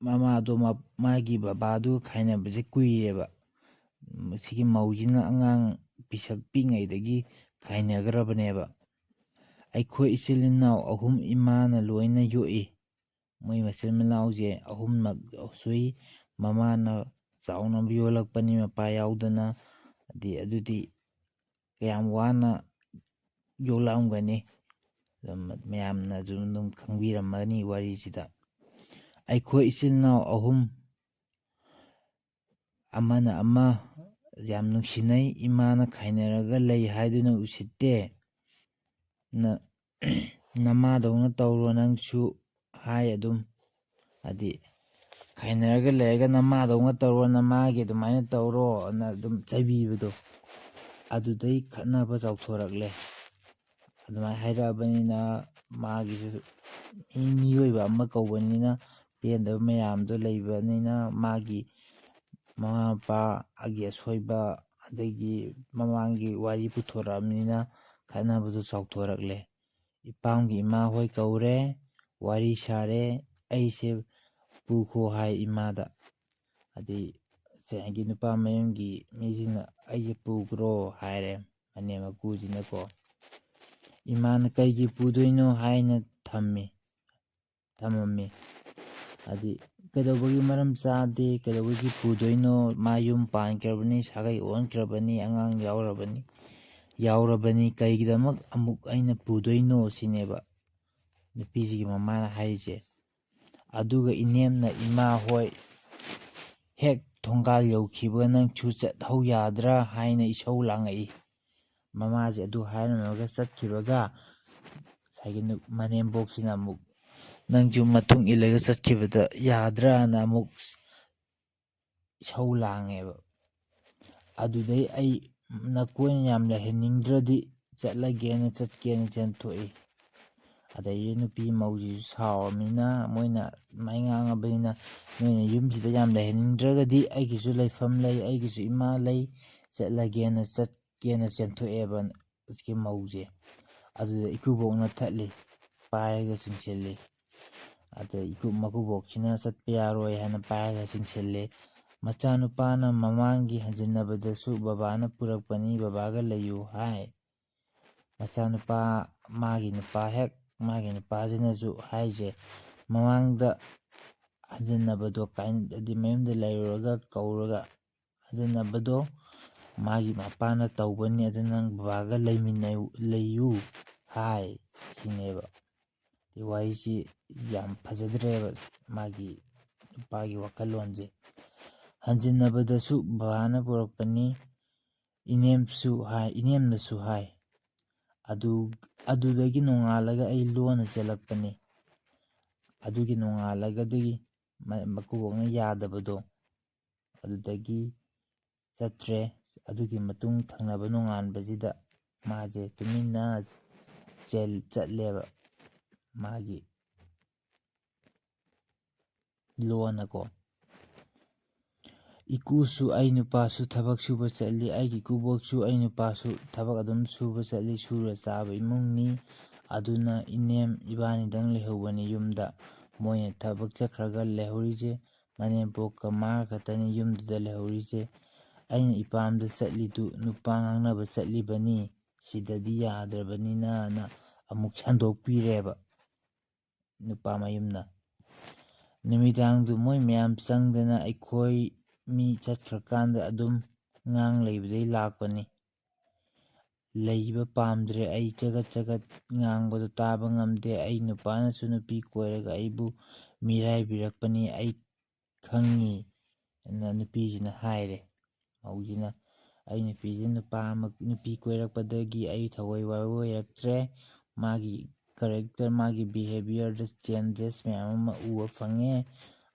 ꯃꯃꯥꯗꯣ ꯃꯥꯒꯤ ꯕꯕꯥꯗꯨꯒ ꯈꯥꯏꯅꯕꯁꯦ ꯀꯨꯏꯔꯦꯕ꯫ ꯁꯤꯒꯤ ꯃꯧꯁꯤꯅ ꯑꯉꯥꯡ ꯄꯤꯁꯛ ꯄꯤꯛꯏꯉꯩꯗꯒꯤ ꯈꯥꯏꯅꯈ꯭ꯔꯕꯅꯦꯕ꯫ ꯑꯩꯈꯣꯏ ꯏꯆꯤꯜ ꯏꯅꯥꯎ ꯑꯍꯨꯝ ꯏꯃꯥꯅ ꯂꯣꯏꯅ ꯌꯣꯛꯏ꯫ ꯃꯣꯏ ꯃꯆꯤꯟ ꯃꯅꯥꯎꯁꯦ ꯑꯍꯨꯝꯃꯛ ꯁꯨꯏ꯫ ꯃꯃꯥꯅ ꯆꯥꯎꯅꯕ ꯌꯣꯜꯂꯛꯄꯅꯤ ꯃꯄꯥ ꯌꯥꯎꯗꯅ꯫ ꯑꯗꯤ ꯑꯗꯨꯗꯤ ꯀꯌꯥꯝ ꯋꯥꯅ ꯌꯣꯛꯂꯛꯑꯝꯒꯅꯤ꯫ ꯑꯗꯨꯝ ꯃꯌꯥꯝꯅ ꯑꯗꯨꯝ, ꯑꯗꯨꯝ ꯈꯪꯕꯤꯔꯝꯃꯅꯤ ꯋꯥꯔꯤꯁꯤꯗ꯫ ꯑꯩꯈꯣꯏ ꯏꯆꯤꯜ ꯏꯅꯥꯎ ꯑꯍꯨꯝ ꯑꯃꯅ ꯑꯃ ꯌꯥꯝ ꯅꯨꯡꯁꯤꯅꯩ꯫ ꯏꯃꯥꯅ ꯈꯥꯏꯅꯔꯒ ꯂꯩ ꯍꯥꯏꯗꯨꯅ ꯎꯁꯤꯠꯇꯦ꯫ ꯅ-, "ꯅꯃꯥꯗꯧꯅ ꯇꯧꯔꯣ ꯅꯪꯁꯨ" ꯍꯥꯏ ꯑꯗꯨꯝ꯫ ꯍꯥꯏꯗꯤ ꯈꯥꯏꯅꯔꯒ ꯂꯩꯔꯒ "ꯅꯃꯥꯗꯧꯅ ꯇꯧꯔꯣ, ꯅꯃꯥꯒꯤ ꯑꯗꯨꯃꯥꯏꯅ ꯇꯧꯔꯣ" ꯑꯅ ꯑꯗꯨꯝ ꯆꯩꯕꯤꯕꯗꯣ꯫ ꯑꯗꯨꯗꯩ ꯈꯠꯅꯕ ꯆꯥꯎꯊꯣꯔꯛꯂꯦ꯫ ꯑꯗꯨꯃꯥꯏꯅ ꯍꯥꯏꯔꯛꯑꯕꯅꯤꯅ ꯃꯥꯒꯤꯁꯨ ꯃꯤ-, ꯃꯤꯑꯣꯏꯕ ꯑꯃ ꯀꯧꯕꯅꯤꯅ ꯄꯦꯟꯗꯕ ꯃꯌꯥꯝꯗꯣ ꯂꯩꯕꯅꯤꯅ ꯃꯥꯒꯤ ꯃꯃꯥ ꯃꯄꯥꯒꯤ ꯑꯁꯣꯏꯕ ꯑꯗꯒꯤ ꯃꯃꯥꯡꯒꯤ ꯋꯥꯔꯤ ꯄꯨꯊꯣꯔꯛꯑꯕꯅꯤꯅ ꯈꯠꯅꯕꯗꯣ ꯆꯥꯎꯊꯣꯔꯛꯂꯦ꯫ ꯏꯄꯥꯝꯒꯤ ꯏꯃꯥ ꯍꯣꯏ ꯀꯧꯔꯦ, ꯋꯥꯔꯤ ꯁꯥꯔꯦ, ꯑꯩꯁꯦ ꯄꯨꯈꯣ ꯍꯥꯏ ꯏꯃꯥꯗ꯫ ꯑꯗꯩ ꯉꯁꯥꯏꯒꯤ ꯅꯨꯄꯥ ꯃꯌꯨꯝꯒꯤ ꯃꯤꯁꯤꯡꯅ "ꯑꯩꯁꯦ ꯄꯨꯈ꯭ꯔꯣ" ꯍꯥꯏꯔꯦ ꯃꯅꯦꯝ ꯃꯀꯨꯁꯤꯅꯀꯣ꯫ ꯏꯃꯥꯅ "ꯀꯩꯒꯤ ꯄꯨꯗꯣꯏꯅꯣ?" ꯍꯥꯏꯅ ꯊꯝꯃꯤ, ꯊꯝꯃꯝꯃꯤ꯫ ꯍꯥꯏꯗꯤ ꯀꯩꯗꯧꯕꯒꯤ ꯃꯔꯝ ꯆꯥꯗꯦ, ꯀꯩꯗꯧꯕꯒꯤ ꯄꯨꯗꯣꯏꯅꯣ? ꯃꯥ ꯌꯨꯝ ꯄꯥꯟꯈ꯭ꯔꯕꯅꯤ, ꯁꯥꯒꯩ ꯑꯣꯟꯈ꯭ꯔꯕꯅꯤ, ꯑꯉꯥꯡ ꯌꯥꯎꯔꯕꯅꯤ, ꯌꯥꯎꯔꯕꯅꯤ, ꯀꯩꯒꯤꯗꯃꯛ ꯑꯃꯨꯛ ꯑꯩꯅ ꯄꯨꯗꯣꯏꯅꯣ ꯁꯤꯅꯦꯕ ꯅꯨꯄꯤꯁꯤꯒꯤ ꯃꯃꯥꯅ ꯍꯥꯏꯔꯤꯁꯦ꯫ ꯑꯗꯨꯒ ꯏꯅꯦꯝꯅ ꯏꯃꯥ ꯍꯣꯏ ꯍꯦꯛ ꯊꯣꯡꯒꯥꯜ ꯌꯧꯈꯤꯕꯒ "ꯅꯪꯁꯨ ꯆꯠꯍꯧ ꯌꯥꯗ꯭ꯔꯥ?" ꯍꯥꯏꯅ ꯏꯁꯧ ꯂꯥꯡꯉꯛꯏ꯫ ꯃꯃꯥꯁꯦ ꯑꯗꯨ ꯍꯥꯏꯔꯝꯃꯒ ꯆꯠꯈꯤꯕꯒ ꯉꯁꯥꯏꯒꯤ ꯅꯨ-, ꯃꯅꯦꯝꯕꯣꯛꯁꯤꯅ ꯑꯃꯨꯛ "ꯅꯪꯁꯨ ꯃꯇꯨꯡ ꯏꯜꯂꯒ ꯆꯠꯈꯤꯕꯗ ꯌꯥꯗ꯭ꯔꯥꯅ" ꯑꯃꯨꯛ ꯏꯁꯧ ꯂꯥꯡꯉꯦꯕ꯫ ꯑꯗꯨꯗꯩ ꯑꯩ ꯅꯀꯣꯏꯅ ꯌꯥꯝ ꯂꯩꯍꯟꯅꯤꯡꯗ꯭ꯔꯗꯤ ꯆꯠꯂꯒꯦꯅ, ꯆꯠꯀꯦꯅ ꯆꯦꯟꯊꯣꯛꯏ꯫ ꯑꯗꯒꯤ ꯅꯨꯄꯤ ꯃꯧꯁꯤꯁꯨ ꯁꯥꯎꯔꯕꯅꯤꯅ, ꯃꯣꯏꯅ ꯑꯗꯨꯃꯥꯏꯅ ꯉꯥꯡꯉꯕꯅꯤꯅ, "ꯅꯣꯏꯅ ꯌꯨꯝꯁꯤꯗ ꯌꯥꯝ ꯂꯩꯍꯟꯅꯤꯡꯗ꯭ꯔꯒꯗꯤ ꯑꯩꯒꯤꯁꯨ ꯂꯩꯐꯝ ꯂꯩ, ꯑꯩꯒꯤꯁꯨ ꯏꯃꯥ ꯂꯩ, ꯆꯠꯂꯒꯦꯅ ꯆꯠꯀꯦꯅ ꯆꯦꯟꯊꯣꯛꯑꯦꯕ ꯍꯧꯖꯤꯛꯀꯤ ꯃꯧꯁꯦ꯫ ꯑꯗꯨꯗ ꯏꯀꯨꯕꯣꯛꯅ ꯊꯠꯂꯤ, ꯄꯥꯏꯔꯒ ꯆꯤꯡꯁꯤꯜꯂꯤ꯫ ꯑꯗ ꯏꯀꯨ-, ꯃꯀꯨꯕꯣꯛꯁꯤꯅ ꯆꯠꯄ ꯌꯥꯔꯣꯏ ꯍꯥꯏꯅ ꯄꯥꯏꯔꯒ ꯆꯤꯡꯁꯤꯜꯂꯤ꯫ ꯃꯆꯥꯅꯨꯄꯥꯅ ꯃꯃꯥꯡꯒꯤ ꯍꯟꯖꯤꯟꯅꯕꯗꯁꯨ ꯕꯕꯥꯅ ꯄꯨꯔꯛꯄꯅꯤ, ꯕꯕꯥꯒ ꯂꯩꯌꯨ ꯍꯥꯏ꯫ ꯃꯆꯥꯅꯨꯄꯥ, ꯃꯥꯒꯤ ꯅꯨꯄꯥ ꯍꯦꯛ, ꯃꯥꯒꯤ ꯅꯨꯄꯥꯁꯤꯅꯁꯨ ꯍꯥꯏꯁꯦ, ꯃꯃꯥꯡꯗ ꯍꯟꯖꯤꯟꯅꯕꯗꯣ ꯀꯥꯏ-, ꯍꯥꯏꯗꯤ ꯃꯌꯨꯝꯗ ꯂꯩꯔꯨꯔꯒ ꯀꯧꯔꯒ ꯍꯟꯖꯤꯟꯅꯕꯗꯣ ꯃꯥꯒꯤ ꯃꯄꯥꯅ ꯇꯧꯕꯅꯤ, ꯑꯗꯨ ꯅꯪ ꯕꯕꯥꯒ ꯂꯩꯃꯤꯟꯅꯧ-, ꯂꯩꯌꯨ ꯍꯥꯏ, ꯁꯤꯅꯦꯕ꯫ ꯋꯥꯔꯤꯁꯤ ꯌꯥꯝ ꯐꯖꯗ꯭ꯔꯦꯕ, ꯃꯥꯒꯤ ꯅꯨꯄꯥꯒꯤ ꯋꯥꯈꯜꯂꯣꯟꯁꯦ꯫ ꯍꯟꯖꯤꯟꯅꯕꯗꯁꯨ ꯕꯕꯥꯅ ꯄꯨꯔꯛꯄꯅꯤ, ꯏꯅꯦꯝꯁꯨ ꯍꯥꯏ, ꯏꯅꯦꯝꯅꯁꯨ ꯍꯥꯏ꯫ ꯑꯗꯨ, ꯑꯗꯨꯗꯒꯤ ꯅꯣꯡꯉꯥꯜꯂꯒ ꯑꯩ ꯂꯣꯟꯅ ꯆꯦꯜꯂꯛꯄꯅꯤ꯫ ꯑꯗꯨꯒꯤ ꯅꯣꯡꯉꯥꯜꯂꯒꯗꯤ ꯃ-, ꯃꯀꯨꯕꯣꯛꯅ ꯌꯥꯗꯕꯗꯣ, ꯑꯗꯨꯗꯒꯤ ꯆꯠꯇ꯭ꯔꯦ꯫ ꯑꯗꯨꯒꯤ ꯃꯇꯨꯡ ꯊꯪꯅꯕ ꯅꯣꯡꯉꯥꯟꯕꯁꯤꯗ ꯃꯥꯁꯦ ꯇꯨꯃꯤꯟꯅ ꯆꯦꯜ-, ꯆꯠꯂꯦꯕ, ꯃꯥꯒꯤ ꯂꯣꯟꯅꯀꯣ꯫ ꯏꯀꯨꯁꯨ ꯑꯩ ꯅꯨꯄꯥꯁꯨ ꯊꯕꯛ ꯁꯨꯕ ꯆꯠꯂꯤ, ꯑꯩꯒꯤ ꯏꯀꯨꯕꯣꯛꯁꯨ ꯑꯩ ꯅꯨꯄꯥꯁꯨ ꯊꯕꯛ ꯑꯗꯨꯝ ꯁꯨꯕ ꯆꯠꯂꯤ, ꯁꯨꯔ ꯆꯥꯕ ꯏꯃꯨꯡꯅꯤ꯫ ꯑꯗꯨꯅ ꯏꯅꯦꯝ ꯏꯕꯥꯅꯤꯗꯪ ꯂꯩꯍꯧꯕꯅꯤ ꯌꯨꯝꯗ꯫ ꯃꯣꯏꯅ ꯊꯕꯛ ꯆꯠꯈ꯭ꯔꯒ ꯂꯩꯍꯧꯔꯤꯁꯦ ꯃꯅꯦꯝꯄꯣꯛꯀ ꯃꯥ ꯈꯛꯇꯅꯤ ꯌꯨꯝꯗꯨꯗ ꯂꯩꯍꯧꯔꯤꯁꯦ꯫ ꯑꯩꯅ ꯏꯄꯥꯝꯗ ꯆꯠꯂꯤꯗꯨ ꯅꯨꯄꯥ ꯉꯥꯡꯅꯕ ꯆꯠꯂꯤꯕꯅꯤ, ꯁꯤꯗꯗꯤ ꯌꯥꯗ꯭ꯔꯕꯅꯤꯅ" ꯑꯃꯨꯛ ꯁꯟꯗꯣꯛꯄꯤꯔꯦꯕ ꯅꯨꯄꯥ ꯃꯌꯨꯝꯅ꯫ ꯅꯨꯃꯤꯗꯥꯡꯗꯨ ꯃꯣꯏ ꯃꯌꯥꯝ ꯆꯪꯗꯅ ꯑꯩꯈꯣꯏ ꯃꯤ ꯆꯠꯈ꯭ꯔꯀꯥꯟꯗ ꯑꯗꯨꯝ ꯉꯥꯡ ꯂꯩꯕꯗꯩ ꯂꯥꯛꯄꯅꯤ꯫ ꯂꯩꯕ ꯄꯥꯝꯗ꯭ꯔꯦ꯫ ꯑꯩ ꯆꯒꯠ ꯆꯒꯠ ꯉꯥꯡꯕꯗꯣ ꯇꯥꯕ ꯉꯝꯗꯦ꯫ ꯑꯩ ꯅꯨꯄꯥꯅꯁꯨ ꯅꯨꯄꯤ ꯀꯣꯏꯔꯒ ꯑꯩꯕꯨ ꯃꯤꯔꯥꯏꯕꯤꯔꯛꯄꯅꯤ, ꯑꯩ ꯈꯪꯉꯤ, ꯑꯅ ꯅꯨꯄꯤꯁꯤꯅ ꯍꯥꯏꯔꯦ꯫ ꯃꯧꯁꯤꯅ, "ꯑꯩ ꯅꯨꯄꯤꯁꯤ ꯅꯨꯄꯥ ꯑꯃ, ꯅꯨꯄꯤ ꯀꯣꯏꯔꯛꯄꯗꯒꯤ ꯑꯩ ꯊꯋꯥꯏ ꯋꯥꯕ ꯑꯣꯏꯔꯛꯇ꯭ꯔꯦ꯫ ꯃꯥꯒꯤ character, ꯃꯥꯒꯤ behaviourꯗ changes ꯃꯌꯥꯝ ꯑꯃ ꯎꯕ ꯐꯪꯉꯦ꯫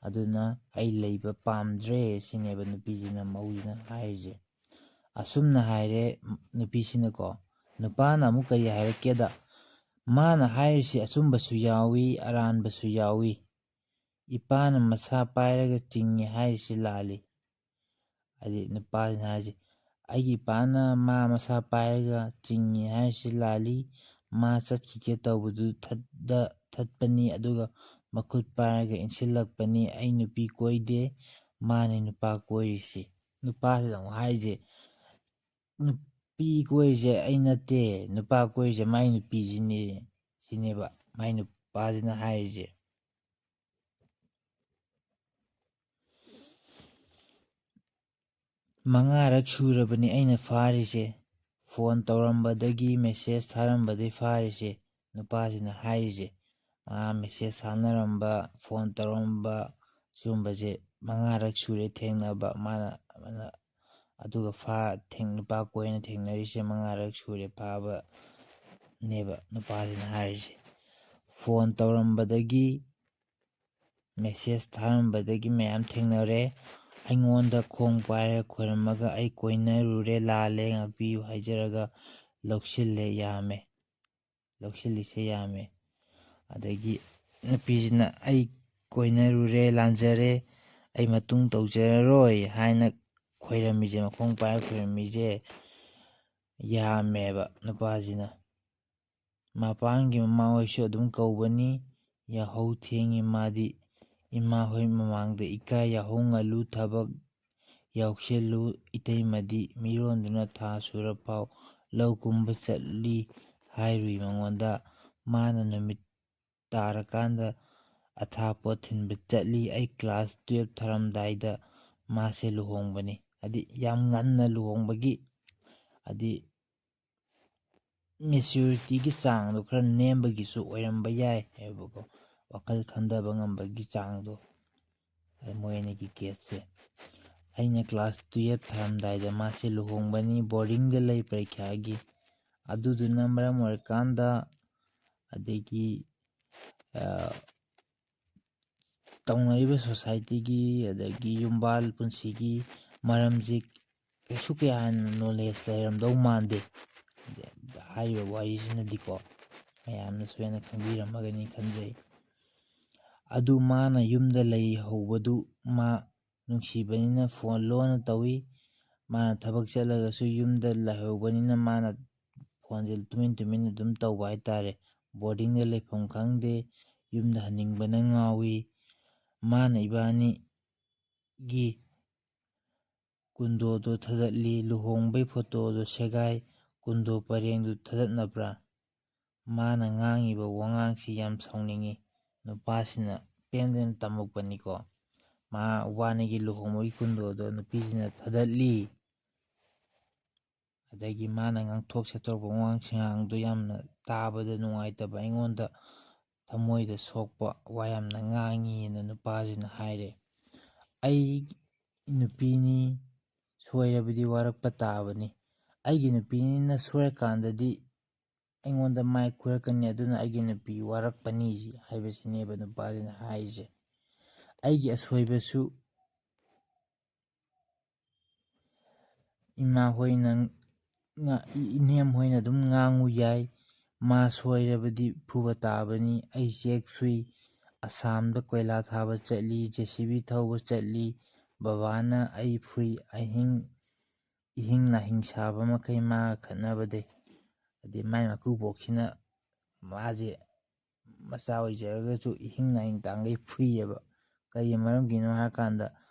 ꯑꯗꯨꯅ ꯑꯩ ꯂꯩꯕ ꯄꯥꯝꯗ꯭ꯔꯦ", ꯁꯤꯅꯦꯕ ꯅꯨꯄꯤꯁꯤꯅ, ꯃꯧꯁꯤꯅ ꯍꯥꯏꯔꯤꯁꯦ꯫ ꯑꯁꯨꯝꯅ ꯍꯥꯏꯔꯦ ꯅꯨꯄꯤꯁꯤꯅꯀꯣ꯫ ꯅꯨꯄꯥꯅ ꯑꯃꯨꯛ ꯀꯔꯤ ꯍꯥꯏꯔꯛꯀꯦꯗ, ꯃꯥꯅ ꯍꯥꯏꯔꯤꯁꯤ ꯑꯆꯨꯝꯕꯁꯨ ꯌꯥꯎꯏ, ꯑꯔꯥꯟꯕꯁꯨ ꯌꯥꯎꯏ꯫ ꯏꯄꯥꯅ ꯃꯁꯥ ꯄꯥꯏꯔꯒ ꯆꯤꯡꯉꯤ ꯍꯥꯏꯔꯤꯁꯤ ꯂꯥꯜꯂꯤ꯫ ꯍꯥꯏꯗꯤ ꯅꯨꯄꯥꯁꯤꯅ ꯍꯥꯏꯁꯦ, "ꯑꯩꯒꯤ ꯏꯄꯥꯅ ꯃꯥ ꯃꯁꯥ ꯄꯥꯏꯔꯒ ꯆꯤꯡꯉꯤ ꯍꯥꯏꯔꯤꯁꯤ ꯂꯥꯜꯂꯤ꯫ ꯃꯥ ꯆꯠꯈꯤꯒꯦ ꯇꯧꯕꯗꯨ ꯊꯠꯄꯅꯤ, ꯑꯗꯨꯒ ꯃꯈꯨꯠ ꯄꯥꯏꯔꯒ ꯏꯟꯁꯤꯜꯂꯛꯄꯅꯤ꯫ ꯑꯩ ꯅꯨꯄꯤ ꯀꯣꯏꯗꯦ, ꯃꯥꯅꯤ ꯅꯨꯄꯥ ꯀꯣꯏꯔꯤꯁꯤ꯫" ꯅꯨꯄꯥꯁꯤꯅ ꯑꯃꯨꯛ ꯍꯥꯏꯁꯦ, "ꯅꯨꯄꯤ ꯀꯣꯏꯔꯤꯁꯦ ꯑꯩ ꯅꯠꯇꯦ, ꯅꯨꯄꯥ ꯀꯣꯏꯔꯤꯁꯦ ꯃꯥꯏ ꯅꯨꯄꯤꯁꯤꯅꯤ", ꯁꯤꯅꯦꯕ ꯃꯥꯏ ꯅꯨꯄꯥꯁꯤꯅ ꯍꯥꯏꯔꯤꯁꯦ꯫ "ꯃꯉꯥꯔꯛ ꯁꯨꯔꯕꯅꯤ ꯑꯩꯅ ꯐꯥꯔꯤꯁꯦ, ꯐꯣꯟ ꯇꯧꯔꯝꯕꯗꯒꯤ, ꯃꯦꯁꯦꯖ ꯊꯥꯔꯝꯕꯗꯒꯤ ꯐꯥꯔꯤꯁꯦ", ꯅꯨꯄꯥꯁꯤꯅ ꯍꯥꯏꯔꯤꯁꯦ꯫ ꯃꯥ ꯃꯦꯁꯦꯖ ꯊꯥꯅꯔꯝꯕ, ꯐꯣꯟ ꯇꯧꯔꯝꯕ, ꯁꯤꯒꯨꯝꯕꯁꯦ ꯃꯉꯥꯔꯛ ꯁꯨꯔꯦ ꯊꯦꯡꯅꯕ꯫ ꯃꯥꯅ, ꯃꯥꯅ ꯑꯗꯨꯒ ꯐꯥ-, ꯊꯦꯡ-, ꯅꯨꯄꯥ ꯀꯣꯏꯅ ꯊꯦꯡꯅꯔꯤꯁꯦ ꯃꯉꯥꯔꯛ ꯁꯨꯔꯦ ꯐꯥꯕꯅꯦꯕ ꯅꯨꯄꯥꯁꯤꯅ ꯍꯥꯏꯔꯤꯁꯦ꯫ "ꯐꯣꯟ ꯇꯧꯔꯝꯕꯗꯒꯤ, ꯃꯦꯁꯦꯖ ꯊꯥꯔꯝꯕꯗꯒꯤ ꯃꯌꯥꯝ ꯊꯦꯡꯅꯔꯦ꯫ ꯑꯩꯉꯣꯟꯗ ꯈꯣꯡ ꯄꯥꯏꯔꯒ ꯈꯣꯏꯔꯝꯃꯒ ꯑꯩ ꯀꯣꯏꯅꯔꯨꯔꯦ, ꯂꯥꯜꯂꯦ, ꯉꯥꯛꯄꯤꯌꯨ ꯍꯥꯏꯖꯔꯒ ꯂꯧꯁꯤꯜꯂꯦ, ꯌꯥꯝꯃꯦ꯫ ꯂꯧꯁꯤꯜꯂꯤꯁꯦ ꯌꯥꯝꯃꯦ꯫" ꯑꯗꯒꯤ ꯅꯨꯄꯤꯁꯤꯅ, "ꯑꯩ ꯀꯣꯏꯅꯔꯨꯔꯦ, ꯂꯥꯟꯖꯔꯦ, ꯑꯩ ꯃꯇꯨꯡ ꯇꯧꯖꯔꯔꯣꯏ" ꯍꯥꯏꯅ ꯈꯣꯏꯔꯝꯃꯤꯁꯦ, ꯃꯈꯣꯡ ꯄꯥꯏꯔ ꯈꯣꯏꯔꯝꯃꯤꯁꯦ ꯌꯥꯝꯃꯦꯕ ꯅꯨꯄꯥꯁꯤꯅ꯫ ꯃꯄꯥꯟꯒꯤ ꯃꯃꯥ ꯍꯣꯏꯁꯨ ꯑꯗꯨꯝ ꯀꯧꯕꯅꯤ, "ꯌꯥꯍꯧ ꯊꯦꯡꯉꯤ ꯃꯥꯗꯤ, ꯏꯃꯥ ꯍꯣꯏ ꯃꯃꯥꯡꯗ ꯏꯀꯥꯏ, ꯌꯥꯍꯧ ꯉꯜꯂꯨ, ꯊꯕꯛ ꯌꯥꯎꯁꯜꯂꯨ, ꯏꯇꯩꯃꯗꯤ ꯃꯤꯔꯣꯟꯗꯨꯅ ꯊꯥ ꯁꯨꯔꯐꯥꯎ ꯂꯧ ꯀꯨꯝꯕ ꯆꯠꯂꯤ" ꯍꯥꯏꯔꯨꯏ ꯃꯉꯣꯟꯗ꯫ ꯃꯥꯅ ꯅꯨꯃꯤꯠ ꯇꯥꯔꯀꯥꯟꯗ ꯑꯊꯥꯄꯣꯠ ꯊꯤꯟꯕ ꯆꯠꯂꯤ꯫ ꯑꯩ ꯀ꯭ꯂꯥꯁ ꯇꯨꯌꯦꯜꯞ ꯊꯥꯔꯝꯗꯥꯏꯗ ꯃꯥꯁꯦ ꯂꯨꯍꯣꯡꯕꯅꯤ꯫ ꯍꯥꯏꯗꯤ ꯌꯥꯝ ꯉꯟꯅ ꯂꯨꯍꯣꯡꯕꯒꯤ, ꯍꯥꯏꯗꯤ ꯃꯦꯆꯨꯔꯤꯇꯤꯒꯤ ꯆꯥꯡꯗꯣ ꯈꯔ ꯅꯦꯝꯕꯒꯤꯁꯨ ꯑꯣꯏꯔꯝꯕ ꯌꯥꯏ ꯍꯥꯏꯕꯀꯣ, ꯋꯥꯈꯜ ꯈꯟꯊꯕ ꯉꯝꯕꯒꯤ ꯆꯥꯡꯗꯣ꯫ ꯃꯣꯏ ꯑꯅꯤꯒꯤ ꯀꯦꯁꯁꯦ꯫ ꯑꯩꯅ ꯀ꯭ꯂꯥꯁ ꯇꯨꯌꯦꯜꯞ ꯊꯥꯔꯝꯗꯥꯏꯗ ꯃꯥꯁꯦ ꯂꯨꯍꯣꯡꯕꯅꯤ, ꯕꯣꯔꯗꯤꯡꯗ ꯂꯩ ꯄꯔꯤꯈ꯭ꯌꯥꯒꯤ꯫ ꯑꯗꯨꯗꯨꯅ ꯃꯔꯝ ꯑꯣꯏꯔꯀꯥꯟꯗ, ꯑꯗꯒꯤ, ꯑ, ꯇꯧꯅꯔꯤꯕ ꯁꯣꯁꯥꯏꯇꯤꯒꯤ, ꯑꯗꯒꯤ ꯌꯨꯝꯕꯥꯜ ꯄꯨꯟꯁꯤꯒꯤ ꯃꯔꯝꯁꯤ ꯀꯩꯁꯨ ꯀꯌꯥ ꯍꯦꯟꯅ ꯅꯣꯂꯦꯖ ꯂꯩꯔꯝꯗꯧ ꯃꯥꯟꯗꯦ꯫ ꯍꯥꯏꯔꯤꯕ ꯋꯥꯔꯤꯁꯤꯅꯗꯤꯀꯣ, ꯃꯌꯥꯝꯅꯁꯨ ꯍꯦꯟꯅ ꯈꯪꯕꯤꯔꯝꯃꯒꯅꯤ ꯈꯟꯖꯩ꯫ ꯑꯗꯨ ꯃꯥꯅ ꯌꯨꯝꯗ ꯂꯩꯍꯧꯕꯗꯨ ꯃꯥ ꯅꯨꯡꯁꯤꯕꯅꯤꯅ ꯐꯣꯟ ꯂꯣꯟꯅ ꯇꯧꯏ꯫ ꯃꯥꯅ ꯊꯕꯛ ꯆꯠꯂꯒꯁꯨ ꯌꯨꯝꯗ ꯂꯩꯍꯧꯕꯅꯤꯅ ꯃꯥꯅ ꯐꯣꯟꯁꯦ ꯇꯨꯃꯤꯟ ꯇꯨꯃꯤꯟ ꯑꯗꯨꯝ ꯇꯧꯕ ꯍꯥꯏꯇꯥꯔꯦ꯫ ꯕꯣꯔꯗꯤꯡꯗ ꯂꯩꯐꯝ ꯈꯪꯗꯦ, ꯌꯨꯝꯗ ꯍꯟꯅꯤꯡꯕꯅ ꯉꯥꯎꯏ꯫ ꯃꯥꯅ ꯏꯕꯥꯅꯤꯒꯤ ꯀꯨꯟꯗꯣꯗꯣ ꯊꯥꯗꯠꯂꯤ, ꯂꯨꯍꯣꯡꯕꯩ ꯐꯣꯇꯣꯗꯣ ꯁꯦꯒꯥꯏ, ꯀꯨꯟꯗꯣ ꯄꯔꯦꯡꯗꯨ ꯊꯥꯗꯠꯅꯕ꯭ꯔꯥ? ꯃꯥꯅ ꯉꯥꯡꯉꯤꯕ ꯋꯥꯉꯥꯡꯁꯤ ꯌꯥꯝ ꯁꯥꯎꯅꯤꯡꯉꯤ꯫ ꯅꯨꯄꯥꯁꯤꯅ ꯄꯦꯟꯗꯅ ꯇꯝꯃꯛꯄꯅꯤꯀꯣ꯫ ꯃꯥ ꯋꯥꯅꯤꯒꯤ ꯂꯨꯍꯣꯡꯕꯒꯤ ꯀꯨꯟꯗꯣꯗꯣ ꯅꯨꯄꯤꯁꯤꯅ ꯊꯥꯗꯠꯂꯤ꯫ ꯑꯗꯒꯤ ꯃꯥꯅ ꯉꯥꯡꯊꯣꯛ ꯁꯛꯇꯣꯔꯛꯄ ꯋꯥꯉꯥꯡ ꯁꯉꯥꯡꯗꯣ ꯌꯥꯝꯅ ꯇꯥꯕꯗ ꯅꯨꯡꯉꯥꯏꯇꯕ, ꯑꯩꯉꯣꯟꯗ ꯊꯃꯣꯏꯗ ꯁꯣꯛꯄ ꯋꯥ ꯌꯥꯝꯅ ꯉꯥꯡꯉꯤꯅ ꯅꯨꯄꯥꯁꯤꯅ ꯍꯥꯏꯔꯦ꯫ "ꯑꯩ ꯅꯨꯄꯤꯅꯤ, ꯁꯣꯏꯔꯕꯗꯤ ꯋꯥꯔꯛꯄ ꯇꯥꯕꯅꯤ꯫ ꯑꯩꯒꯤ ꯅꯨꯄꯤꯅꯤꯅ ꯁꯣꯏꯔꯀꯥꯟꯗꯗꯤ ꯑꯩꯉꯣꯟꯗ ꯃꯥꯏ ꯈꯨꯔꯛꯀꯅꯤ, ꯑꯗꯨꯅ ꯑꯩꯒꯤ ꯅꯨꯄꯤ ꯋꯥꯔꯛꯄꯅꯤ" ꯍꯥꯏꯕꯁꯤꯅꯦꯕ ꯅꯨꯄꯥꯁꯤꯅ ꯍꯥꯏꯔꯤꯁꯦ꯫ ꯑꯩꯒꯤ ꯑꯁꯣꯏꯕꯁꯨ ꯏꯃꯥ ꯍꯣꯏꯅ ꯉ-, ꯏ-, ꯏꯅꯦꯝ ꯍꯣꯏꯅ ꯑꯗꯨꯝ ꯉꯥꯡꯉꯨ ꯌꯥꯏ꯫ "ꯃꯥ ꯁꯣꯏꯔꯕꯗꯤ ꯐꯨꯕ ꯇꯥꯕꯅꯤ꯫ ꯑꯩ ꯆꯦꯛ ꯁꯨꯏ, ꯑꯁꯥꯝꯗ ꯀꯣꯏꯂꯥ ꯊꯥꯕ ꯆꯠꯂꯤ, ꯖꯦ ꯁꯤ ꯕꯤ ꯊꯧꯕ ꯆꯠꯂꯤ꯫ ꯕꯕꯥꯅ ꯑꯩ ꯐꯨꯏ, ꯑꯍꯤꯡ, ꯏꯍꯤꯡ ꯅꯥꯍꯤꯡ ꯁꯥꯕ ꯃꯈꯩ ꯃꯥꯒ ꯈꯠꯅꯕꯗꯩ"꯫ ꯍꯥꯏꯗꯤ ꯃꯥꯏ ꯃꯀꯨꯕꯣꯛꯁꯤꯅ ꯃꯥꯁꯦ ꯃꯆꯥ ꯑꯣꯏꯖꯔꯒꯁꯨ ꯏꯍꯤꯡ ꯅꯥꯍꯤꯡ ꯇꯥꯡꯈꯩ ꯐꯨꯏꯌꯦꯕ꯫ ꯀꯔꯤ ꯃꯔꯝꯒꯤꯅꯣ ꯍꯥꯏꯔꯀꯥꯟꯗ